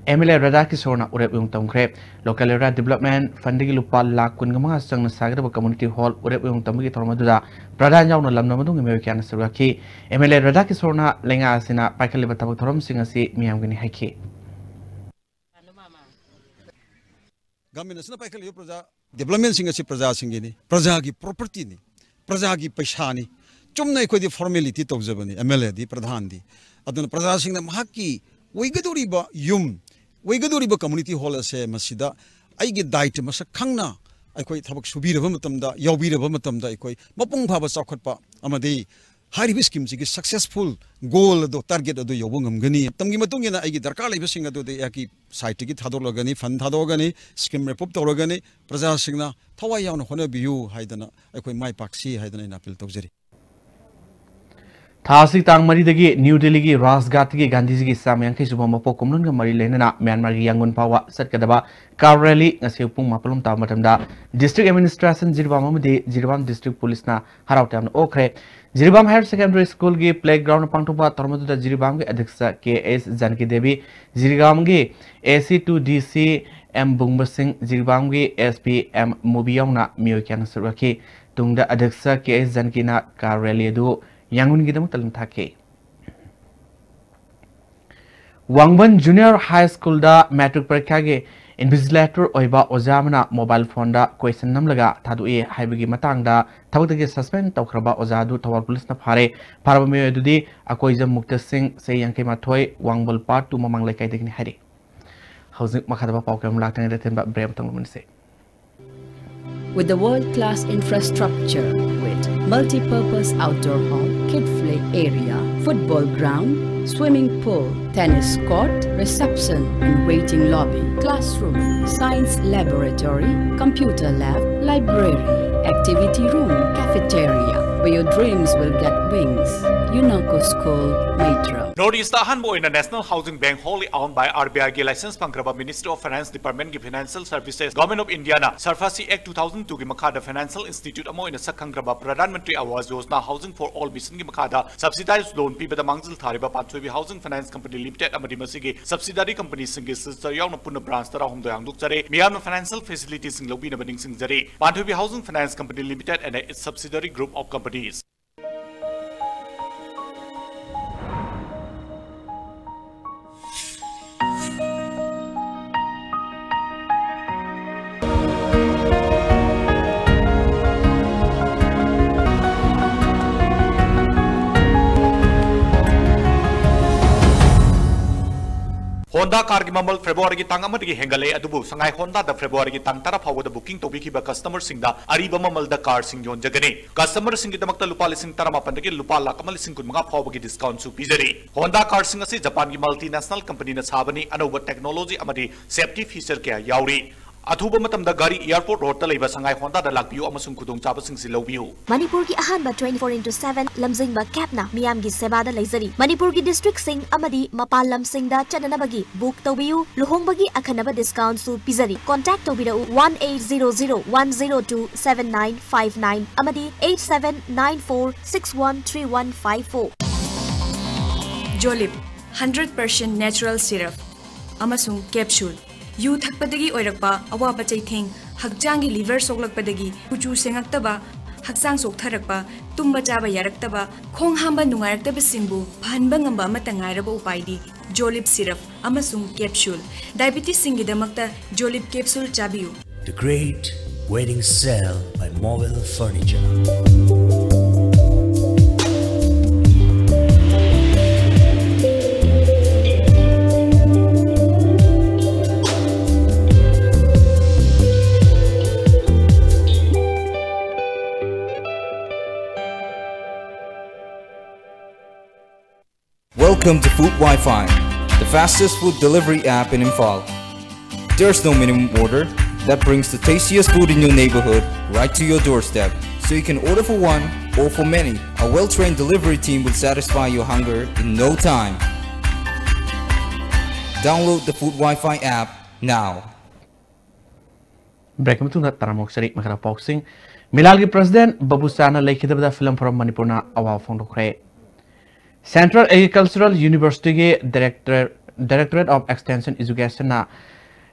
M L A ꯔꯥꯙꯥꯀꯤꯁꯣꯔꯅ ꯎꯔꯦꯞ ꯎꯌꯨꯡ ꯇꯝꯈ꯭ꯔꯦ꯫ ꯂꯣꯀꯦꯜ ꯑꯦꯔꯤꯌꯥ ꯗꯤꯕꯂꯞꯃꯦꯟꯠ ꯐꯟꯗꯒꯤ ꯂꯨꯄꯥ ꯂꯥꯈ ꯀꯨꯟꯒ ꯃꯉꯥ ꯆꯪꯅ ꯁꯥꯒꯗꯕ ꯀꯝꯃ꯭ꯌꯨꯅꯤꯇꯤ ꯍꯣꯜ ꯎꯔꯦꯞ ꯎꯌꯨꯡ ꯇꯝꯕꯒꯤ ꯊꯧꯔꯝ ꯑꯗꯨꯗ ꯄ꯭ꯔꯙꯥꯟ ꯌꯥꯎꯅ ꯂꯝꯗꯝ ꯑꯗꯨꯒꯤ ꯃꯤꯑꯣꯏ ꯀꯌꯥꯅ ꯁꯔꯨꯛ ꯌꯥꯈꯤ꯫ ꯑꯦꯝ ꯑꯦꯜ ꯑꯦ ꯔꯥꯙꯥꯀꯤꯁꯣꯔꯅ ꯂꯩꯉꯥꯛ ꯑꯁꯤꯅ ꯄꯥꯏꯈꯠꯂꯤꯕ ꯊꯕꯛ ꯊꯧꯔꯝꯁꯤꯡ ꯑꯁꯤ ꯃꯤꯌꯥꯝꯒꯤꯅꯤ ꯍꯥꯏꯈꯤ꯫ ꯒꯃꯦꯟ ꯑꯁꯤꯅ ꯄꯥꯏꯈꯠꯂꯤꯕ ꯄ꯭ꯔꯖꯥ ꯗꯤꯕꯂꯞꯃꯦꯟꯁꯤꯡ ꯑꯁꯤ ꯄ꯭ꯔꯖꯥꯁꯤꯡꯒꯤꯅꯤ, ꯄ꯭ꯔꯖꯥꯒꯤ ꯄ꯭ꯔꯣꯄꯔꯇꯤꯅꯤ, ꯄ꯭ꯔꯖꯥꯒꯤ ꯄꯩꯁꯥꯅꯤ꯫ ꯆꯨꯝꯅ ꯑꯩꯈꯣꯏꯗꯤ ꯐꯣꯔꯃꯦꯂꯤꯇꯤ ꯇꯧꯖꯕꯅꯤ, ꯑꯦꯝ ꯑꯦꯜ ꯑꯦꯗꯤ ꯄ꯭ꯔꯙꯥꯟꯗꯤ꯫ ꯑꯗꯨꯅ ꯄ꯭ꯔꯖꯥꯁꯤꯡꯅ ꯃꯍꯥꯛꯀꯤ ꯑꯣꯏꯒꯗꯧꯔꯤꯕ ꯌꯨꯝ, ꯑꯣꯏꯒꯗꯧꯔꯤꯕ ꯀꯝꯃ꯭ꯌꯨꯅꯤꯇꯤ ꯍꯣꯜ ꯑꯁꯦ ꯃꯁꯤꯗ ꯑꯩꯒꯤ ꯗꯥꯏꯇ ꯃꯁꯛ ꯈꯪꯅ ꯑꯩꯈꯣꯏ ꯊꯕꯛ ꯁꯨꯕꯤꯔꯕ ꯃꯇꯝꯗ, ꯌꯥꯎꯕꯤꯔꯕ ꯃꯇꯝꯗ ꯑꯩꯈꯣꯏ ꯃꯄꯨꯡ ꯐꯥꯕ ꯆꯥꯎꯈꯠꯄ ꯑꯃꯗꯤ ꯍꯥꯏꯔꯤꯕ ꯁ꯭ꯀꯤꯝꯁꯤꯒꯤ ꯁꯛꯁꯦꯁꯐꯨꯜ ꯒꯣꯜ ꯑꯗꯣ, ꯇꯥꯔꯒꯦꯠ ꯑꯗꯨ ꯌꯧꯕ ꯉꯝꯒꯅꯤ꯫ ꯃꯇꯝꯒꯤ ꯃꯇꯨꯡ ꯏꯟꯅ ꯑꯩꯒꯤ ꯗꯔꯀꯥꯔ ꯂꯩꯕꯁꯤꯡ ꯑꯗꯨꯗꯤ ꯑꯩꯍꯥꯛꯀꯤ ꯁꯥꯏꯠꯇꯒꯤ ꯊꯥꯗꯣꯛꯂꯒꯅꯤ, ꯐꯟ ꯊꯥꯗꯣꯛꯑꯒꯅꯤ, ꯁ꯭ꯀꯤꯝ ꯑꯦꯄ꯭ꯔꯨꯞ ꯇꯧꯔꯒꯅꯤ꯫ ꯄ꯭ꯔꯖꯥꯁꯤꯡꯅ ꯊꯋꯥꯏ ꯌꯥꯎꯅ ꯍꯣꯠꯅꯕꯤꯌꯨ ꯍꯥꯏꯗꯅ ꯑꯩꯈꯣꯏ ꯃꯥꯏ ꯄꯥꯛꯁꯤ ꯍꯥꯏꯗꯅ ꯑꯩꯅ ꯑꯄꯤꯜ ꯇꯧꯖꯔꯤ꯫ ꯊꯥ ꯑꯁꯤ ꯇꯥꯡ ꯃꯔꯤꯗꯒꯤ ꯅ꯭ꯌꯨ ꯗꯤꯜꯂꯤꯒꯤ ꯔꯥꯖꯘꯥꯠꯇꯒꯤ ꯒꯥꯟꯙꯤꯖꯤꯒꯤ ꯆꯥꯝꯃ ꯌꯥꯡꯈꯩ ꯁꯨꯕ ꯃꯄꯣꯛ ꯀꯨꯝꯂꯣꯟꯒ ꯃꯔꯤ ꯂꯩꯅꯅ ꯃ꯭ꯌꯥꯟꯃꯥꯔꯒꯤ ꯌꯥꯡꯒꯣꯟ ꯐꯥꯎꯕ ꯆꯠꯀꯗꯕ ꯀꯥꯔ ꯔꯦꯂꯤ ꯉꯁꯤ ꯄꯨꯡ ꯃꯥꯄꯜ ꯂꯣꯝ ꯇꯥꯕ ꯃꯇꯝꯗ ꯗꯤꯁꯇ꯭ꯔꯤꯛ ꯑꯦꯗꯃꯤꯅꯤꯁꯇ꯭ꯔꯦꯁꯟ ꯖꯤꯔꯤꯕꯥꯝ ꯑꯃꯗꯤ ꯖꯤꯔꯤꯕꯥꯝ ꯗꯤꯁꯇ꯭ꯔꯤꯛ ꯄꯨꯂꯤꯁꯅ ꯍꯔꯥꯎ ꯇꯌꯥꯝꯅ ꯑꯣꯛꯈ꯭ꯔꯦ꯫ ꯖꯤꯔꯤꯕꯥꯝ Higher Secondary School ꯒꯤ playground ꯄꯥꯡꯊꯣꯛꯄ ꯊꯧꯔꯝ ꯑꯗꯨꯗ ꯖꯤꯔꯤꯕꯥꯝꯒꯤ ꯑꯗ꯭ꯌꯛꯁ ꯀꯦ ꯑꯦꯁ ꯖꯥꯅꯀꯤ ꯗꯦꯕꯤ, ꯖꯤꯔꯤꯕꯥꯝꯒꯤ ꯑꯦ ꯁꯤ ꯇꯨ ꯗꯤ ꯁꯤ ꯑꯦꯝ ꯕꯨꯡꯕ ꯁꯤꯡ, ꯖꯤꯔꯤꯕꯥꯝꯒꯤ ꯑꯦꯁ ꯄꯤ ꯑꯦꯝ ꯃꯨꯕꯤ ꯌꯥꯎꯅ ꯃꯤꯑꯣꯏ ꯀꯌꯥꯅ ꯁꯔꯨꯛ ꯌꯥꯈꯤ꯫ ꯇꯨꯡꯗ ꯑꯗ꯭ꯌꯛꯁ ꯀꯦ ꯑꯦꯁ ꯖꯥꯅꯀꯤꯅ car rally ꯑꯗꯨ ꯌꯥꯡꯒꯨꯟꯒꯤꯗꯃꯛꯇ ꯂꯝꯊꯥꯈꯤ꯫ ꯋꯥꯡꯕꯟ Junior High School ꯗ matric ꯄꯔꯤꯈ꯭ꯌꯥꯒꯤ invigilator ꯑꯣꯏꯕ ꯑꯣꯖꯥ ꯑꯃꯅ mobile phone ꯗ question ꯅꯝꯂꯒ ꯊꯥꯗꯣꯛꯏ ꯍꯥꯏꯕꯒꯤ ꯃꯇꯥꯡꯗ ꯊꯕꯛꯇꯒꯤ suspend ꯇꯧꯈ꯭ꯔꯕ ꯑꯣꯖꯥ ꯑꯗꯨ ꯊꯧꯕꯥꯜ police ꯅ ꯐꯥꯔꯦ꯫ ꯐꯥꯔꯕ ꯃꯤꯑꯣꯏ ꯑꯗꯨꯗꯤ ꯑꯀꯣꯏꯖꯝ ꯃꯨꯛꯇ ꯁꯤꯡ, ꯆꯍꯤ ꯌꯥꯡꯈꯩ ꯃꯥꯊꯣꯏ, ꯋꯥꯡꯕꯜ Part two ꯃꯃꯥꯡ ꯂꯩꯀꯥꯏꯗꯒꯤꯅꯤ ꯍꯥꯏꯔꯤ꯫ ꯍꯧꯖꯤꯛ ꯃꯈꯥ ꯇꯥꯕ ꯄꯥꯎ ꯀꯌꯥ ꯑꯃ ꯂꯥꯛꯇ꯭ꯔꯤꯉꯩꯗ ꯑꯊꯦꯟꯕ break ꯑꯃꯇꯪ ꯂꯧꯃꯤꯟꯅꯁꯤ꯫ With the world-class infrastructure with multi-purpose outdoor hall, kid play area, football ground, swimming pool, tennis court, reception and waiting lobby, classroom, science laboratory, computer lab, library, activity room, cafeteria, where your dreams will get wings. UNACO School, Maitram. North East ꯑꯍꯥꯟꯕ ꯑꯣꯏꯅ National Housing Bank, wholly owned by RBI ꯒꯤ license ꯐꯪꯈ꯭ꯔꯕ Ministry of Finance Department ꯒꯤ Financial Services, Government of India ꯅ SARFAESI Act two thousand two ꯒꯤ ꯃꯈꯥꯗ financial institute ꯑꯃ ꯑꯣꯏꯅ ꯁꯛ ꯈꯪꯈ꯭ꯔꯕ Pradhan Mantri Awas Yojana Housing for All mission ꯒꯤ ꯃꯈꯥꯗ subsidized loan ꯄꯤꯕꯗ ꯃꯥꯡꯖꯤꯜ ꯊꯥꯔꯤꯕ ꯄꯥꯟꯊꯣꯏꯕꯤ Housing Finance Company Limited ꯑꯃꯗꯤ ꯃꯁꯤꯒꯤ subsidiary company ꯁꯤꯡꯒꯤ ꯁꯤꯜꯆꯔ ꯌꯥꯎꯅ ꯄꯨꯟꯅ branch ꯇꯔꯥꯍꯨꯝꯗꯣꯏ ꯍꯥꯡꯗꯣꯛꯆꯔꯦ꯫ ꯃꯤꯌꯥꯝꯅ financial facility ꯁꯤꯡ ꯂꯧꯕꯤꯅꯕ ꯅꯤꯡꯁꯤꯡꯖꯔꯤ꯫ ꯄꯥꯟꯊꯣꯏꯕꯤ Housing Finance Company Limited and its subsidiary group of companies. Honda car ꯒꯤ ꯃꯃꯜ February ꯒꯤ ꯇꯥꯡ ꯑꯃꯗꯒꯤ ꯍꯦꯟꯒꯠꯂꯦ, ꯑꯗꯨꯕꯨ ꯁꯉꯥꯏ Honda ꯗ February ꯒꯤ ꯇꯥꯡ ꯇꯔꯥ ꯐꯥꯎꯕꯗ booking ꯇꯧꯕꯤꯈꯤꯕ customer ꯁꯤꯡꯗ ꯑꯔꯤꯕ ꯃꯃꯜꯗ car ꯁꯤꯡ ꯌꯣꯟꯖꯒꯅꯤ꯫ Customer ꯁꯤꯡꯒꯤꯗꯃꯛꯇ ꯂꯨꯄꯥ ꯂꯤꯁꯤꯡ ꯇꯔꯥꯃꯥꯄꯟꯗꯒꯤ ꯂꯨꯄꯥ ꯂꯥꯈ ꯑꯃ ꯂꯤꯁꯤꯡ ꯀꯨꯟꯃꯉꯥ ꯐꯥꯎꯕꯒꯤ discount ꯁꯨ ꯄꯤꯖꯔꯤ꯫ Honda car ꯁꯤꯡ ꯑꯁꯤ Japan ꯒꯤ multinational company ꯅ ꯁꯥꯕꯅꯤ, ꯑꯅꯧꯕ technology ꯑꯃꯗꯤ safety feature ꯀꯌꯥ ꯌꯥꯎꯔꯤ꯫ ꯑꯊꯨꯕ ꯃꯇꯝꯗ ꯒꯥꯔꯤ ꯑꯦꯌꯔꯄꯣꯔꯠ ꯔꯣꯗꯇ ꯂꯩꯕ ꯁꯉꯥꯏ ꯍꯣꯟꯗꯥꯗ ꯂꯥꯛꯄꯤꯌꯨ ꯑꯃꯁꯨꯡ ꯈꯨꯗꯣꯡꯆꯥꯕꯁꯤꯡꯁꯤ ꯂꯧꯕꯤꯌꯨ꯫ ꯃꯅꯤꯄꯨꯔꯒꯤ ꯑꯍꯥꯟꯕ twenty four into seven ꯂꯝꯖꯤꯡꯕ ꯀꯦꯞꯅ ꯃꯤꯌꯥꯝꯒꯤ ꯁꯦꯕꯥꯗ ꯂꯩꯖꯔꯤ꯫ ꯃꯅꯤꯄꯨꯔꯒꯤ ꯗꯤꯁꯇ꯭ꯔꯤꯛꯁꯤꯡ ꯑꯃꯗꯤ ꯃꯄꯥꯟ ꯂꯝꯁꯤꯡꯗ ꯆꯠꯅꯅꯕꯒꯤ ꯕꯨꯛ ꯇꯧꯕꯤꯌꯨ꯫ ꯂꯨꯍꯣꯡꯕꯒꯤ ꯑꯈꯟꯅꯕ ꯗꯤꯁꯀꯥꯎꯟꯁꯨ ꯄꯤꯖꯔꯤ꯫ ꯀꯣꯟꯇꯦꯛ ꯇꯧꯕꯤꯔꯛꯎ one eight zero zero one zero two seven nine five nine ꯑꯃꯗꯤ eight seven nine four six one three one five four꯫ ꯖꯣꯂꯤꯞ, hundred percent natural syrup ꯑꯃꯁꯨꯡ capsule꯫ ꯌꯨ ꯊꯛꯄꯗꯒꯤ ꯑꯣꯏꯔꯛꯄ ꯑꯋꯥꯕ ꯆꯩꯊꯦꯡ, ꯍꯛꯆꯥꯡꯒꯤ ꯂꯤꯚꯔ ꯁꯣꯛꯂꯛꯄꯗꯒꯤ ꯀꯨꯆꯨ ꯁꯦꯡꯉꯛꯇꯕ, ꯍꯛꯆꯥꯡ ꯆꯣꯛꯊꯔꯛꯄ, ꯇꯨꯝꯕ ꯆꯥꯕ ꯌꯥꯔꯛꯇꯕ, ꯈꯣꯡ ꯍꯥꯝꯕ ꯅꯨꯡꯉꯥꯏꯔꯛꯇꯕꯁꯤꯡꯕꯨ ꯐꯍꯟꯕ ꯉꯝꯕ ꯑꯃꯠꯇ ꯉꯥꯏꯔꯕ ꯎꯄꯥꯏꯗꯤ ꯖꯣꯂꯤꯞ syrup ꯑꯃꯁꯨꯡ capsule꯫ ꯗꯥꯏꯕꯤꯇꯤꯁꯁꯤꯡꯒꯤꯗꯃꯛꯇ ꯖꯣꯂꯤꯞ capsule ꯆꯥꯕꯤꯌꯨ꯫ The Great Wedding Sale by Mobile Furniture. Welcome to Food Wi-Fi, the fastest food delivery app in Imphal. There's no minimum order that brings the tastiest food in your neighborhood right to your doorstep, so you can order for one or for many. A well-trained delivery team will satisfy your hunger in no time. Download the Food Wi-Fi app now. Break ꯃꯇꯨꯡꯗ ꯇꯔꯥꯃꯨꯛ ꯆꯔꯤ ꯃꯈꯥ ꯄꯥꯎꯁꯤꯡ꯫ ꯃꯤꯂꯥꯜꯒꯤ president ꯕꯕꯨꯆꯥꯅ ꯂꯩꯈꯤꯗꯕꯗ film forum ꯃꯅꯤꯄꯨꯔꯅ ꯑꯋꯥꯕ ꯐꯣꯡꯗꯣꯛꯈ꯭ꯔꯦ꯫ Central Agricultural Universityꯒꯤ Director, Directorate of Extension Educationꯅ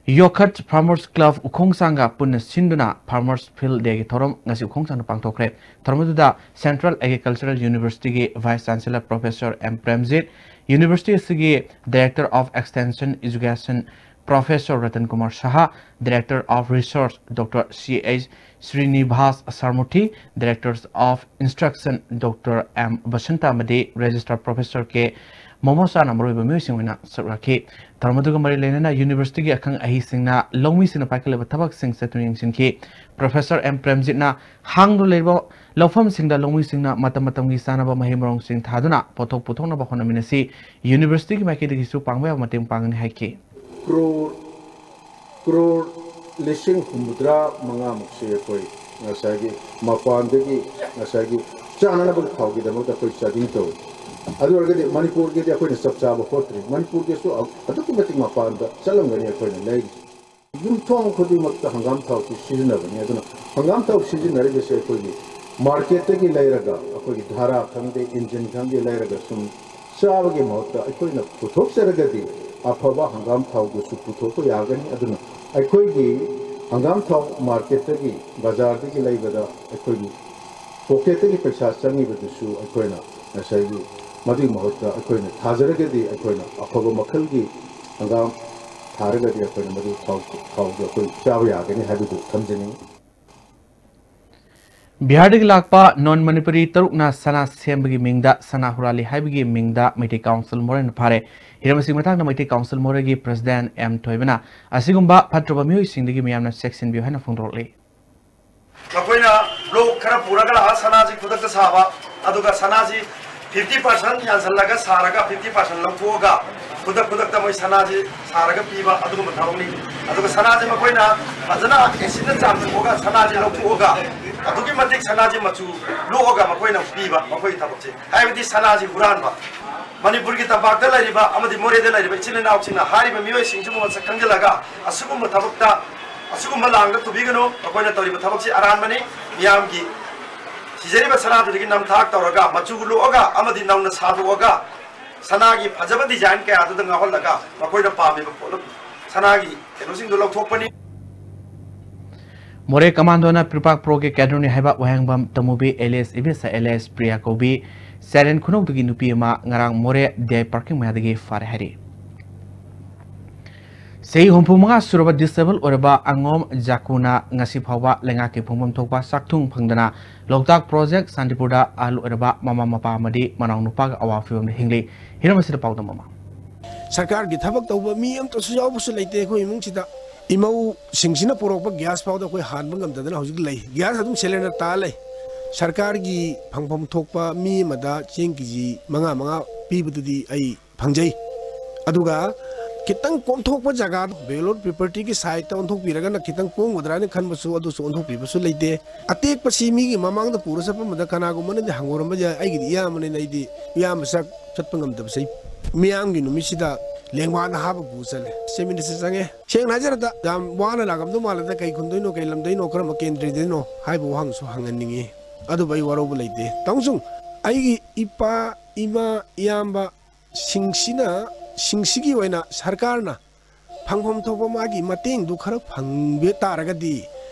ꯌꯣꯈꯠ Farmers Club ꯎꯈꯣꯡꯁꯥꯡꯒ ꯄꯨꯟꯅ ꯁꯤꯟꯗꯨꯅ Farmers Field Dayꯒꯤ ꯊꯧꯔꯝ ꯉꯁꯤ ꯎꯈꯣꯡꯁꯥꯡꯗ ꯄꯥꯡꯊꯣꯛꯈ꯭ꯔꯦ꯫ ꯊꯧꯔꯝ ꯑꯗꯨꯗ Central Agricultural Universityꯒꯤ Vice Chancellor Professor M Premjit, University ꯑꯁꯤꯒꯤ Director of Extension Education Professor Ratan Kumar Saha, Director of Research Doctor C H Srinivas Sarmurthy, Directors of Instruction Doctor M Basanta ꯑꯃꯗꯤ Registrar Professor ꯀꯦ ꯃꯣꯃꯣꯁꯥꯅ ꯃꯔꯨꯑꯣꯏꯕ ꯃꯤꯑꯣꯏꯁꯤꯡ ꯑꯣꯏꯅ ꯁꯔꯨꯛ ꯌꯥꯈꯤ꯫ ꯊꯧꯔꯝ ꯑꯗꯨꯒ ꯃꯔꯤ ꯂꯩꯅꯅ Universityꯒꯤ ꯑꯈꯪ ꯑꯍꯩꯁꯤꯡꯅ ꯂꯧꯃꯤꯁꯤꯡꯅ ꯄꯥꯏꯈꯠꯂꯤꯕ ꯊꯕꯛꯁꯤꯡ ꯆꯠꯇꯨꯅ ꯌꯦꯡꯁꯤꯟꯈꯤ꯫ Professor ꯑꯦꯝ ꯄ꯭ꯔꯦꯝꯖꯤꯠꯅ ꯍꯥꯡꯗꯨꯅ ꯂꯩꯔꯤꯕ ꯂꯧꯐꯝꯁꯤꯡꯗ ꯂꯧꯃꯤꯁꯤꯡꯅ ꯃꯇꯝ ꯃꯇꯝꯒꯤ ꯆꯥꯅꯕ ꯃꯍꯩ ꯃꯔꯣꯡꯁꯤꯡ ꯊꯥꯗꯨꯅ ꯄꯣꯠꯊꯣꯛ ꯄꯨꯊꯣꯛꯅꯕ ꯍꯣꯠꯅꯃꯤꯟꯅꯁꯤ꯫ Universityꯒꯤ ꯃꯥꯏꯀꯩꯗꯒꯤꯁꯨ ꯄꯥꯡꯕ ꯌꯥꯕ ꯃꯇꯦꯡ ꯄꯥꯡꯒꯅꯤ ꯍꯥꯏꯈꯤ꯫ Crore, crore ꯂꯤꯁꯤꯡ ꯍꯨꯝꯐꯨꯇꯔꯥ ꯃꯉꯥꯃꯨꯛꯁꯦ ꯑꯩꯈꯣꯏ ꯉꯁꯥꯏꯒꯤ ꯃꯄꯥꯟꯗꯒꯤ ꯉꯁꯥꯏꯒꯤ ꯆꯥꯅꯅꯕꯒꯤ ꯊꯥꯎꯒꯤꯗꯃꯛꯇ ꯑꯩꯈꯣꯏ ꯆꯥꯗꯤꯡ ꯇꯧꯏ꯫ ꯑꯗꯨ ꯑꯣꯏꯔꯒꯗꯤ ꯃꯅꯤꯄꯨꯔꯒꯤꯗꯤ ꯑꯩꯈꯣꯏꯅ ꯆꯞ ꯆꯥꯕ ꯍꯣꯠꯇ꯭ꯔꯤ꯫ ꯃꯅꯤꯄꯨꯔꯒꯤꯁꯨ ꯑꯗꯨꯛꯀꯤ ꯃꯇꯤꯛ ꯃꯄꯥꯟꯗ ꯆꯠꯂꯝꯒꯅꯤ ꯑꯩꯈꯣꯏꯅ ꯂꯩꯔꯤꯁꯦ꯫ ꯌꯨꯝꯊꯣꯡ ꯈꯨꯗꯤꯡꯃꯛꯇ ꯍꯪꯒꯥꯝ ꯊꯥꯎꯁꯤ ꯁꯤꯖꯤꯟꯅꯕꯅꯤ꯫ ꯑꯗꯨꯅ ꯍꯪꯒꯥꯝ ꯊꯥꯎ ꯁꯤꯖꯤꯟꯅꯔꯤꯕꯁꯦ ꯑꯩꯈꯣꯏꯒꯤ ꯃꯥꯔꯀꯦꯠꯇꯒꯤ ꯂꯩꯔꯒ, ꯑꯩꯈꯣꯏꯒꯤ ꯙꯥꯔꯥ ꯈꯪꯗꯦ, ꯏꯟꯖꯤꯟ ꯈꯪꯗꯦ ꯂꯩꯔꯒ ꯁꯨꯝ ꯆꯥꯕꯒꯤ ꯃꯍꯨꯠꯇ ꯑꯩꯈꯣꯏꯅ ꯄꯨꯊꯣꯛꯆꯔꯒꯗꯤ ꯑꯐꯕ ꯍꯪꯒꯥꯝ ꯊꯥꯎꯗꯨꯁꯨ ꯄꯨꯊꯣꯛꯄ ꯌꯥꯒꯅꯤ꯫ ꯑꯗꯨꯅ ꯑꯩꯈꯣꯏꯒꯤ ꯍꯪꯒꯥꯝ ꯊꯥꯎ ꯃꯥꯔꯀꯦꯠꯇꯒꯤ, ꯕꯖꯥꯔꯗꯒꯤ ꯂꯩꯕꯗ ꯑꯩꯈꯣꯏꯒꯤ ꯄꯣꯀꯦꯠꯇꯒꯤ ꯄꯩꯁꯥ ꯆꯪꯉꯤꯕꯗꯨꯁꯨ ꯑꯩꯈꯣꯏꯅ ꯉꯁꯥꯏꯒꯤ ꯃꯗꯨꯒꯤ ꯃꯍꯨꯠꯇ ꯑꯩꯈꯣꯏꯅ ꯊꯥꯖꯔꯒꯗꯤ ꯑꯩꯈꯣꯏꯅ ꯑꯐꯕ ꯃꯈꯜꯒꯤ ꯍꯪꯒꯥꯝ ꯊꯥꯔꯒꯗꯤ ꯑꯩꯈꯣꯏꯅ ꯃꯗꯨ ꯊꯥꯎ, ꯊꯥꯎꯗꯣ ꯑꯩꯈꯣꯏ ꯆꯥꯕ ꯌꯥꯒꯅꯤ ꯍꯥꯏꯕꯗꯨ ꯊꯝꯖꯅꯤꯡꯏ꯫ ꯕꯤꯍꯥꯔꯗꯒꯤ ꯂꯥꯛꯄ ꯅꯣꯟ ꯃꯅꯤꯄꯨꯔꯤ ꯇꯔꯨꯛꯅ ꯁꯅꯥ ꯁꯦꯝꯕꯒꯤ ꯃꯤꯡꯗ ꯁꯅꯥ ꯍꯨꯔꯥꯜꯂꯤ ꯍꯥꯏꯕꯒꯤ ꯃꯤꯡꯗ ꯃꯩꯇꯩ ꯀꯥꯎꯟꯁꯤꯜ ꯃꯣꯔꯦꯅ ꯐꯥꯔꯦ꯫ ꯍꯤꯔꯝ ꯑꯁꯤꯒꯤ ꯃꯇꯥꯡꯗ ꯃꯩꯇꯩ ꯀꯥꯎꯟꯁꯤꯜ ꯃꯣꯔꯦꯒꯤ ꯄ꯭ꯔꯦꯁꯤꯗꯦꯟꯠ ꯑꯦꯝ ꯊꯣꯏꯕꯅ ꯑꯁꯤꯒꯨꯝꯕ ꯐꯠꯇ꯭ꯔꯕ ꯃꯤꯑꯣꯏꯁꯤꯡꯗꯒꯤ ꯃꯤꯌꯥꯝꯅ ꯆꯦꯛꯁꯤꯟꯕꯤꯌꯨ ꯍꯥꯏꯅ ꯐꯣꯡꯗꯣꯔꯛꯂꯤ꯫ ꯃꯈꯣꯏꯅ ꯕ꯭ꯂꯣꯛ ꯈꯔ ꯄꯨꯔꯒ ꯂꯥꯛꯑ ꯁꯅꯥꯁꯤ ꯈꯨꯗꯛꯇ ꯁꯥꯕ, ꯑꯗꯨꯒ ꯁꯅꯥꯁꯤ fifty percent ꯌꯥꯟꯁꯤꯜꯂꯒ ꯁꯥꯔꯒ fifty percent ꯂꯧꯊꯣꯛꯑꯒ ꯈꯨꯗꯛ ꯈꯨꯗꯛꯇ ꯃꯣꯏ ꯁꯅꯥꯁꯤ ꯁꯥꯔꯒ ꯄꯤꯕ ꯑꯗꯨꯒꯨꯝꯕ ꯊꯕꯛꯅꯤ꯫ ꯑꯗꯨꯒ ꯁꯅꯥꯁꯤ ꯃꯈꯣꯏꯅ ꯐꯖꯅ ꯑꯦꯁꯤꯗꯅ ꯆꯥꯝꯊꯣꯛꯑꯒ ꯁꯅꯥꯁꯤ ꯂꯧꯊꯣꯛꯑꯒ ꯑꯗꯨꯛꯀꯤ ꯃꯇꯤꯛ ꯁꯅꯥꯁꯤ ꯃꯆꯨ ꯂꯣꯛꯑꯒ ꯃꯈꯣꯏꯅ ꯄꯤꯕ, ꯃꯈꯣꯏꯒꯤ ꯊꯕꯛꯁꯦ ꯍꯥꯏꯕꯗꯤ ꯁꯅꯥꯁꯤ ꯍꯨꯔꯥꯟꯕ꯫ ꯃꯅꯤꯄꯨꯔꯒꯤ ꯇꯝꯄꯥꯛꯇ ꯂꯩꯔꯤꯕ ꯑꯃꯗꯤ ꯃꯣꯔꯦꯗ ꯂꯩꯔꯤꯕ ꯏꯆꯤꯜ ꯏꯅꯥꯎꯁꯤꯡꯅ ꯍꯥꯏꯔꯤꯕ ꯃꯤꯑꯣꯏꯁꯤꯡꯁꯤꯕꯨ ꯃꯁꯛ ꯈꯪꯖꯤꯜꯂꯒ ꯑꯁꯤꯒꯨꯝꯕ ꯊꯕꯛꯇ, ꯑꯁꯤꯒꯨꯝꯕ ꯂꯥꯡꯗ ꯇꯨꯕꯤꯒꯅꯨ꯫ ꯃꯈꯣꯏꯅ ꯇꯧꯔꯤꯕ ꯊꯕꯛꯁꯤ ꯑꯔꯥꯟꯕꯅꯤ꯫ ꯃꯤꯌꯥꯝꯒꯤ ꯁꯤꯖꯔꯤꯕ ꯁꯅꯥꯗꯨꯗꯒꯤ ꯅꯝꯊꯥꯛ ꯇꯧꯔꯒ, ꯃꯆꯨ ꯂꯣꯛꯑꯒ ꯑꯃꯗꯤ ꯅꯧꯅ ꯁꯥꯗꯣꯛꯑꯒ, ꯁꯅꯥꯒꯤ ꯐꯖꯕ ꯗꯤꯖꯥꯏꯟ ꯀꯌꯥꯗꯨꯗ ꯉꯥꯎꯍꯜꯂꯒ ꯃꯈꯣꯏꯅ ꯄꯥꯝꯃꯤꯕ ꯄꯣꯠꯂꯝ, ꯁꯅꯥꯒꯤ ꯀꯩꯅꯣꯁꯤꯡꯗꯨ ꯂꯧꯊꯣꯛꯄꯅꯤ꯫ ꯃꯣꯔꯦ ꯀꯃꯥꯟꯗꯣꯅ ꯄ꯭ꯔꯤꯄꯥꯛ ꯄ꯭ꯔꯣꯒꯤ ꯀꯦꯗꯔꯅꯤ ꯍꯥꯏꯕ ꯋꯥꯍꯦꯡꯕꯝ ꯇꯃꯨꯕꯤ ꯑꯦꯂꯤꯌꯁ ꯏꯕꯦꯁ ꯑꯦꯂꯤꯌꯁ ꯄ꯭ꯔꯤꯌꯥ ꯀꯧꯕꯤ ꯆꯥꯏꯔꯦꯟ ꯈꯨꯅꯧꯗꯒꯤ ꯅꯨꯄꯤ ꯑꯃ ꯉꯔꯥꯡ ꯃꯣꯔꯦ ꯗꯤ ꯑꯥꯏ ꯄꯥꯔꯀꯤꯡ ꯃꯌꯥꯗꯒꯤ ꯐꯥꯔꯦ ꯍꯥꯏꯔꯤ꯫ ꯆꯍꯤ ꯍꯨꯝꯐꯨ ꯃꯉꯥ ꯁꯨꯔꯕ ꯗꯤꯁꯦꯕꯜ ꯑꯣꯏꯔꯕ ꯑꯉꯣꯝ ꯖꯥꯀꯨꯅ ꯉꯁꯤ ꯐꯥꯎꯕ ꯂꯩꯉꯥꯛꯀꯤ ꯐꯪꯐꯝ ꯊꯣꯛꯄ ꯆꯥꯛꯊꯨꯡ ꯐꯪꯗꯅ ꯂꯣꯛꯇꯥꯛ ꯄ꯭ꯔꯣꯖꯦꯛ ꯁꯥꯟꯇꯤꯄꯨꯔꯗ ꯑꯍꯜ ꯑꯣꯏꯔꯕ ꯃꯃꯥ ꯃꯄꯥ ꯑꯃꯗꯤ ꯃꯅꯥꯎ ꯅꯨꯄꯥꯒ ꯑꯋꯥ ꯐꯤꯕꯝꯗ ꯍꯤꯡꯂꯤ꯫ ꯍꯤꯔꯝ ꯑꯁꯤꯗ ꯄꯥꯎꯗꯝ ꯑꯃ꯫ ꯁꯔꯀꯥꯔꯒꯤ ꯊꯕꯛ ꯇꯧꯕ ꯃꯤ ꯑꯝꯇꯁꯨ ꯌꯥꯎꯕꯁꯨ ꯂꯩꯇꯦ ꯑꯩꯈꯣꯏ ꯏꯃꯨꯡꯁꯤꯗ꯫ ꯏꯃꯧꯁꯤꯡꯁꯤꯅ ꯄꯨꯔꯛꯄ ꯒ꯭ꯌꯥꯁ ꯐꯥꯎꯗ ꯑꯩꯈꯣꯏ ꯍꯥꯟꯕ ꯉꯝꯗꯗꯅ ꯍꯧꯖꯤꯛ ꯂꯩ꯫ ꯒ꯭ꯌꯥꯁ ꯑꯗꯨꯝ ꯁꯤꯂꯤꯟꯗꯔ ꯇꯥ ꯂꯩ꯫ ꯁꯔꯀꯥꯔꯒꯤ ꯐꯪꯐꯝ ꯊꯣꯛꯄ ꯃꯤ ꯑꯃꯗ ꯆꯦꯡ ꯀꯦ ꯖꯤ ꯃꯉꯥ ꯃꯉꯥ ꯄꯤꯕꯗꯨꯗꯤ ꯑꯩ ꯐꯪꯖꯩ꯫ ꯑꯗꯨꯒ ꯈꯤꯇꯪ ꯀꯣꯝꯊꯣꯛꯄ ꯖꯒꯥꯗ ballot paperꯒꯤ sideꯇ ꯑꯣꯟꯊꯣꯛꯄꯤꯔꯒꯅ ꯈꯤꯇꯪ ꯀꯣꯝꯒꯗ꯭ꯔꯥ ꯍꯥꯏꯅ ꯈꯟꯕꯁꯨ, ꯑꯗꯨꯁꯨ ꯑꯣꯟꯊꯣꯛꯄꯤꯕꯁꯨ ꯂꯩꯇꯦ꯫ ꯑꯇꯦꯛꯄꯁꯤ ꯃꯤꯒꯤ ꯃꯃꯥꯡꯗ ꯄꯨꯔ ꯆꯠꯄ ꯑꯃꯗ ꯀꯅꯥꯒꯨꯝꯕꯅꯗꯤ ꯍꯪꯒꯣꯔꯝꯕ ꯌꯥꯏ, ꯑꯩꯒꯤꯗꯤ ꯏꯌꯥꯝꯕꯅꯤꯅ ꯑꯩꯗꯤ ꯏꯌꯥꯝꯕ ꯆꯠ-, ꯆꯠꯄ ꯉꯝꯗꯕꯁꯦ꯫ ꯃꯤꯌꯥꯝꯒꯤ ꯅꯨꯃꯤꯠꯁꯤꯗ ꯂꯦꯡꯕꯥꯟ ꯍꯥꯞꯄ ꯄꯨ ꯆꯠꯂꯦ꯫ Chief Minister ꯆꯪꯉꯦ꯫ ꯁꯦꯡꯅ ꯍꯥꯏꯖꯔꯕꯗ ꯌꯥꯝ ꯋꯥꯅ ꯂꯥꯛꯂꯝꯗꯧ ꯃꯥꯜꯂꯦꯗ, ꯀꯩ ꯈꯨꯝꯗꯣꯏꯅꯣ, ꯀꯩ ꯂꯝꯗꯩꯅꯣ, ꯀꯔꯝꯕ ꯀꯦꯟꯗ꯭ꯔꯗꯩꯅꯣ ꯍꯥꯏꯕ ꯋꯥꯍꯪꯁꯨ ꯍꯪꯍꯟꯅꯤꯡꯉꯤ꯫ ꯑꯗꯨꯕꯨ ꯑꯩ ꯋꯥꯔꯧꯕ ꯂꯩꯇꯦ꯫ ꯇꯥꯃꯣꯁꯨꯡ, ꯑꯩꯒꯤ ꯏꯄꯥ, ꯏꯃꯥ, ꯏꯌꯥꯝꯕ ꯁꯤꯡꯁꯤꯅ, ꯁꯤꯡꯁꯤꯒꯤ ꯑꯣꯏꯅ ꯁꯔꯀꯥꯔꯅ ꯐꯪꯐꯝ ꯊꯣꯛꯄ ꯃꯥꯒꯤ ꯃꯇꯦꯡꯗꯨ ꯈꯔ ꯐꯪꯕ ꯇꯥꯔꯒꯗꯤ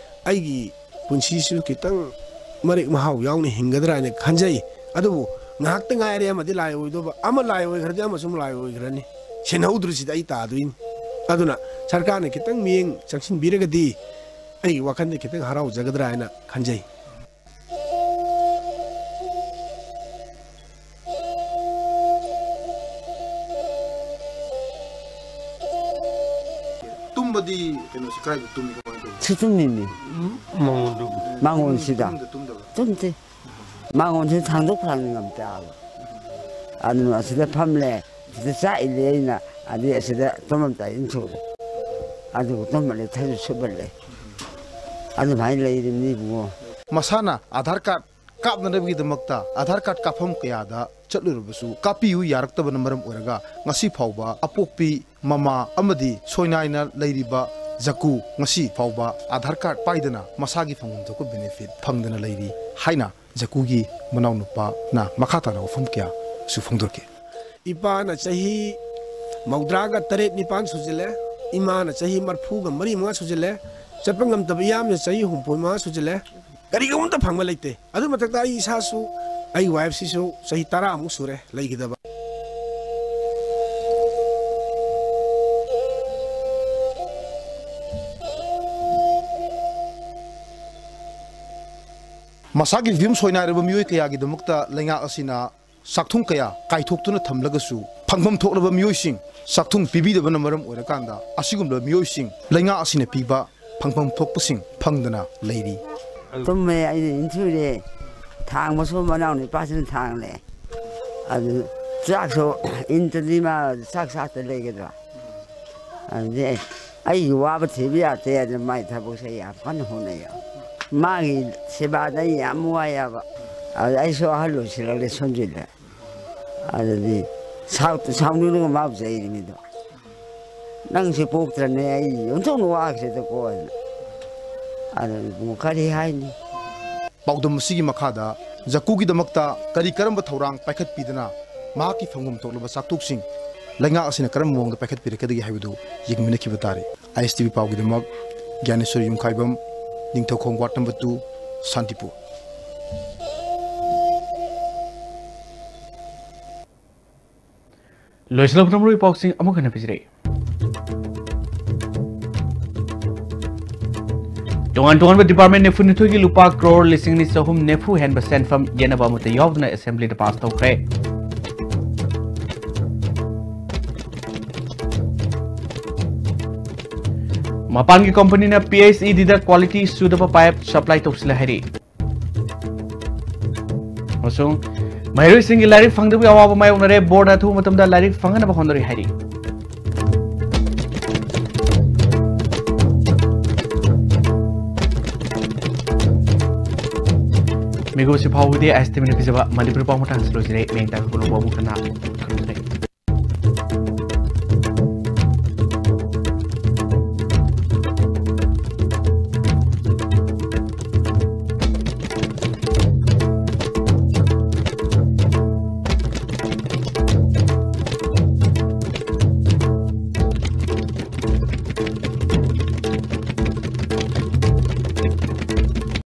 ꯑꯩꯒꯤ ꯄꯨꯟꯁꯤꯁꯨ ꯈꯤꯇꯪ ꯃꯔꯦꯛ ꯃꯍꯥꯎ ꯌꯥꯎꯅ ꯍꯤꯡꯒꯗ꯭ꯔꯥ ꯍꯥꯏꯅ ꯈꯟꯖꯩ꯫ ꯑꯗꯨꯕꯨ ꯉꯥꯏꯍꯥꯛꯇ ꯉꯥꯏꯔꯦ ꯑꯃꯗꯤ ꯂꯥꯏ ꯑꯣꯏꯗꯧꯕ, ꯑꯃ ꯂꯥꯏ ꯑꯣꯏꯈ꯭ꯔꯗꯤ ꯑꯃꯁꯨ ꯂꯥꯏ ꯑꯣꯏꯈ꯭ꯔꯅꯤ꯫ ꯁꯤꯟꯍꯧꯗ꯭ꯔꯤꯁꯤꯗꯤ ꯑꯩ ꯇꯥꯗꯣꯏꯅꯤ꯫ ꯑꯗꯨꯅ ꯁꯔꯀꯥꯔꯅ ꯈꯤꯇꯪ ꯃꯤꯠꯌꯦꯡ ꯆꯪꯁꯤꯟꯕꯤꯔꯒꯗꯤ ꯑꯩꯒꯤ ꯋꯥꯈꯜꯗ ꯈꯤꯇꯪ ꯍꯔꯥꯎꯖꯒꯗ꯭ꯔꯥ ꯍꯥꯏꯅ ꯈꯟꯖꯩ꯫ ꯇꯨꯝꯕꯗꯤ ꯀꯩꯅꯣꯁꯤ ꯀꯗꯥꯏꯗ ꯇꯨꯝꯃꯤ, ꯀꯃꯥꯏꯅ ꯇꯧꯏ? ꯁꯤ ꯇꯨꯝꯃꯤꯅꯤ꯫ ꯃꯉꯣꯟꯗꯨ꯫ ꯃꯉꯣꯟꯁꯤꯗ꯫ ꯏꯃꯨꯡꯗ ꯇꯨꯝꯗꯕ꯭ꯔꯥ? ꯇꯨꯝꯗꯦ꯫ ꯃꯉꯣꯟꯁꯤ ꯊꯥꯡꯗꯣꯛ ꯊꯥꯡꯖꯤꯟ ꯉꯝꯗꯦ ꯍꯥꯏꯕ꯫ ꯑꯗꯨꯅ ꯑꯁꯤꯗ ꯐꯝꯂꯦ, ꯁꯤꯗ ꯆꯥꯛ ꯏꯜꯂꯦ ꯑꯩꯅ, ꯑꯗꯩ ꯑꯁꯤꯗ ꯇꯨꯝꯃꯝꯗꯥꯏ ꯏꯟꯊꯨꯔꯦ꯫ ꯑꯗꯨꯒ ꯇꯨꯝꯍꯜꯂꯦ, ꯊꯩꯁꯨ ꯁꯨꯞꯍꯜꯂꯦ꯫ ꯑꯗꯨꯃꯥꯏꯅ ꯂꯩꯔꯤꯕꯅꯤ ꯏꯕꯨꯡꯉꯣ꯫ ꯃꯁꯥꯅ ꯑꯥꯙꯥꯔ ꯀꯥꯔꯗ ꯀꯥꯞꯅꯅꯕꯒꯤꯗꯃꯛꯇ ꯑꯥꯙꯥꯔ ꯀꯥꯔꯗ ꯀꯥꯞꯐꯝ ꯀꯌꯥꯗ ꯆꯠꯂꯨꯔꯕꯁꯨ ꯀꯥꯞꯄꯤꯌꯨ ꯌꯥꯔꯛꯇꯕꯅ ꯃꯔꯝ ꯑꯣꯏꯔꯒ ꯉꯁꯤ ꯐꯥꯎꯕ ꯑꯄꯣꯛꯄꯤ ꯃꯃꯥ ꯑꯃꯗꯤ ꯁꯣꯏꯅꯥꯏꯅ ꯂꯩꯔꯤꯕ ꯖꯀꯨ ꯉꯁꯤ ꯐꯥꯎꯕ ꯑꯥꯙꯥꯔ ꯀꯥꯔꯗ ꯄꯥꯏꯗꯅ ꯃꯁꯥꯒꯤ ꯐꯪꯐꯝ ꯊꯣꯛꯄ ꯕꯦꯅꯤꯐꯤꯠ ꯐꯪꯗꯅ ꯂꯩꯔꯤ ꯍꯥꯏꯅ ꯖꯀꯨꯒꯤ ꯃꯅꯥꯎꯅꯨꯄꯥꯅ ꯃꯈꯥ ꯇꯥꯅ ꯋꯥꯐꯝ ꯀꯌꯥꯁꯨ ꯐꯣꯡꯗꯣꯔꯛꯈꯤ꯫ ꯏꯄꯥꯅ ꯆꯍꯤ ꯃꯧꯗ꯭ꯔꯥꯒ ꯇꯔꯦꯠ ꯅꯤꯄꯥꯟ ꯁꯨꯖꯤꯜꯂꯦ, ꯏꯃꯥꯅ ꯆꯍꯤ ꯃꯔꯐꯨꯒ ꯃꯔꯤ ꯃꯉꯥ ꯁꯨꯖꯤꯜꯂꯦ, ꯆꯠꯄ ꯉꯝꯗꯕ ꯏꯌꯥꯝꯅ ꯆꯍꯤ ꯍꯨꯝꯐꯨ ꯃꯉꯥ ꯁꯨꯖꯤꯜꯂꯦ꯫ ꯀꯔꯤꯒꯨꯝꯕ ꯑꯃꯇ ꯐꯪꯕ ꯂꯩꯇꯦ꯫ ꯑꯗꯨ ꯃꯊꯛꯇ ꯑꯩ ꯏꯁꯥꯁꯨ, ꯑꯩ ꯋꯥꯏꯐꯁꯤꯁꯨ ꯆꯍꯤ ꯇꯔꯥꯃꯨꯛ ꯁꯨꯔꯦ ꯂꯩꯈꯤꯗꯕ꯫ ꯃꯁꯥꯒꯤ ꯌꯨꯝ ꯁꯣꯏꯅꯥꯏꯔꯕ ꯃꯤꯑꯣꯏ ꯀꯌꯥꯒꯤꯗꯃꯛꯇ ꯂꯩꯉꯥꯛ ꯑꯁꯤꯅ ꯆꯥꯛꯊꯨꯡ ꯀꯌꯥ ꯀꯥꯏꯊꯣꯛꯇꯨꯅ ꯊꯝꯂꯒꯁꯨ ꯐꯪꯐꯝ ꯊꯣꯛꯂꯕ ꯃꯤꯑꯣꯏꯁꯤꯡ ꯆꯥꯛꯊꯨꯡ ꯄꯤꯕꯤꯗꯕꯅ ꯃꯔꯝ ꯑꯣꯏꯔꯀꯥꯟꯗ ꯑꯁꯤꯒꯨꯝꯂꯕ ꯃꯤꯑꯣꯏꯁꯤꯡ ꯂꯩꯉꯥꯛ ꯑꯁꯤꯅ ꯄꯤꯕ ꯐꯪꯐꯝ ꯊꯣꯛꯄꯁꯤꯡ ꯐꯪꯗꯅ ꯂꯩꯔꯤ꯫ ꯇꯨꯝꯃꯦ, ꯑꯩꯅ ꯏꯟꯊꯨꯔꯦ꯫ ꯊꯥꯡꯕꯁꯨ ꯃꯅꯥꯎ ꯅꯨꯄꯥꯁꯤꯅ ꯊꯥꯡꯂꯦ꯫ ꯑꯗꯨ ꯆꯥꯛꯁꯨ ꯏꯟꯇꯗꯤ ꯃꯥ ꯆꯥꯛ ꯆꯥꯇ ꯂꯩꯒꯗ꯭ꯔꯥ? ꯑꯗꯨꯗꯤ ꯑꯩꯒꯤ ꯋꯥꯕ ꯊꯤꯕ ꯌꯥꯗꯦ ꯑꯗꯨ ꯃꯥꯏ ꯊꯕꯛꯁꯦ ꯌꯥꯝ ꯀꯟꯅ ꯍꯣꯠꯅꯩ꯫ ꯃꯥꯒꯤ ꯁꯦꯕꯥꯗ ꯑꯩ ꯌꯥꯝ ꯋꯥꯏꯑꯕ꯫ ꯑꯗꯨ ꯑꯩꯁꯨ ꯑꯍꯜ ꯑꯣꯏꯁꯤꯜꯂꯛꯂꯦ, ꯁꯣꯟꯖꯤꯜꯂꯦ꯫ ꯑꯗꯨꯗꯤ ꯁꯥꯎ-, ꯁꯥꯎꯅꯤꯡꯉꯒ ꯃꯥꯕꯨ ꯆꯩꯔꯤꯅꯤꯗꯣ꯫ "ꯅꯪꯁꯦ ꯄꯣꯛꯇ꯭ꯔꯅꯦ ꯑꯩ ꯑꯣꯟꯊꯣꯛꯅ ꯋꯥꯈ꯭ꯔꯦꯗꯀꯣ" ꯍꯥꯏꯅ꯫ ꯑꯗꯨ ꯏꯕꯨꯡꯉꯣ ꯀꯔꯤ ꯍꯥꯏꯅꯤ? ꯄꯥꯎꯗꯝ ꯑꯁꯤꯒꯤ ꯃꯈꯥꯗ ꯖꯀꯨꯒꯤꯗꯃꯛꯇ ꯀꯔꯤ ꯀꯔꯝꯕ ꯊꯧꯔꯥꯡ ꯄꯥꯏꯈꯠꯄꯤꯗꯅ ꯃꯍꯥꯛꯀꯤ ꯐꯪꯐꯝ ꯊꯣꯛꯂꯕ ꯆꯥꯛꯊꯣꯛꯁꯤꯡ ꯂꯩꯉꯥꯛ ꯑꯁꯤꯅ ꯀꯔꯝꯕ ꯃꯑꯣꯡꯗ ꯄꯥꯏꯈꯠꯄꯤꯔꯛꯀꯗꯒꯦ ꯍꯥꯏꯕꯗꯨ ꯌꯦꯡꯃꯤꯟꯅꯈꯤꯕ ꯇꯥꯔꯦ꯫ ꯑꯥꯏ ꯑꯦꯁ ꯇꯤ ꯚꯤ ꯄꯥꯎꯒꯤꯗꯃꯛ Gyaneshwar Yumkhaibam, Ningthoukhong ward number two, Santipur. ꯂꯣꯏꯁꯤꯜꯂꯛꯄꯗ ꯃꯔꯨꯑꯣꯏꯕ ꯄꯥꯎꯁꯤꯡ ꯑꯃꯨꯛ ꯍꯟꯅ ꯄꯤꯖꯔꯛꯏ꯫ ꯇꯣꯉꯥꯟ ꯇꯣꯉꯥꯟꯕ ꯗꯤꯄꯥꯔꯠꯃꯦꯟ ꯅꯤꯐꯨ ꯅꯤꯊꯣꯏꯒꯤ ꯂꯨꯄꯥ ꯀ꯭ꯔꯣꯔ ꯂꯤꯁꯤꯡ ꯑꯅꯤ ꯆꯍꯨꯝ ꯅꯤꯐꯨ ꯍꯦꯟꯕ ꯁꯦꯟꯐꯝ ꯌꯦꯠꯅꯕ ꯑꯃꯠꯇ ꯌꯥꯎꯗꯅ ꯑꯦꯁꯦꯝꯕ꯭ꯂꯤꯗ ꯄꯥꯁ ꯇꯧꯈ꯭ꯔꯦ꯫ ꯃꯄꯥꯟꯒꯤ ꯀꯝꯄꯅꯤꯅ ꯄꯤ ꯑꯩꯆ ꯏ ꯗꯤꯗ ꯀ꯭ꯋꯥꯂꯤꯇꯤ ꯁꯨꯗꯕ ꯄꯥꯏꯞ ꯁꯄ꯭ꯂꯥꯏ ꯇꯧꯁꯤꯜꯂꯦ ꯍꯥꯏꯔꯤ꯫ ꯑꯃꯁꯨꯡ ꯃꯍꯩꯔꯣꯏꯁꯤꯡꯒꯤ ꯂꯥꯏꯔꯤꯛ ꯐꯪꯗꯕꯒꯤ ꯑꯋꯥꯕ ꯃꯥꯌꯣꯛꯅꯔꯦ, ꯕꯣꯔꯗꯅ ꯑꯊꯨꯕ ꯃꯇꯝꯗ ꯂꯥꯏꯔꯤꯛ ꯐꯪꯍꯟꯅꯕ ꯍꯣꯠꯅꯔꯤ ꯍꯥꯏꯔꯤ꯫ ꯃꯤꯒꯨꯝꯁꯤ ꯐꯥꯎꯕꯗꯤ ꯑꯥꯏ ꯑꯦꯁ ꯇꯤ ꯚꯤꯅ ꯄꯤꯖꯕ ꯃꯅꯤꯄꯨꯔꯤ ꯄꯥꯎ ꯃꯇꯥꯡꯁꯤ ꯂꯣꯏꯖꯔꯦ꯫ ꯃꯌꯦꯡ ꯇꯥꯕ ꯄꯨꯝꯅꯃꯛꯄꯨ ꯑꯃꯨꯛ ꯍꯟꯅ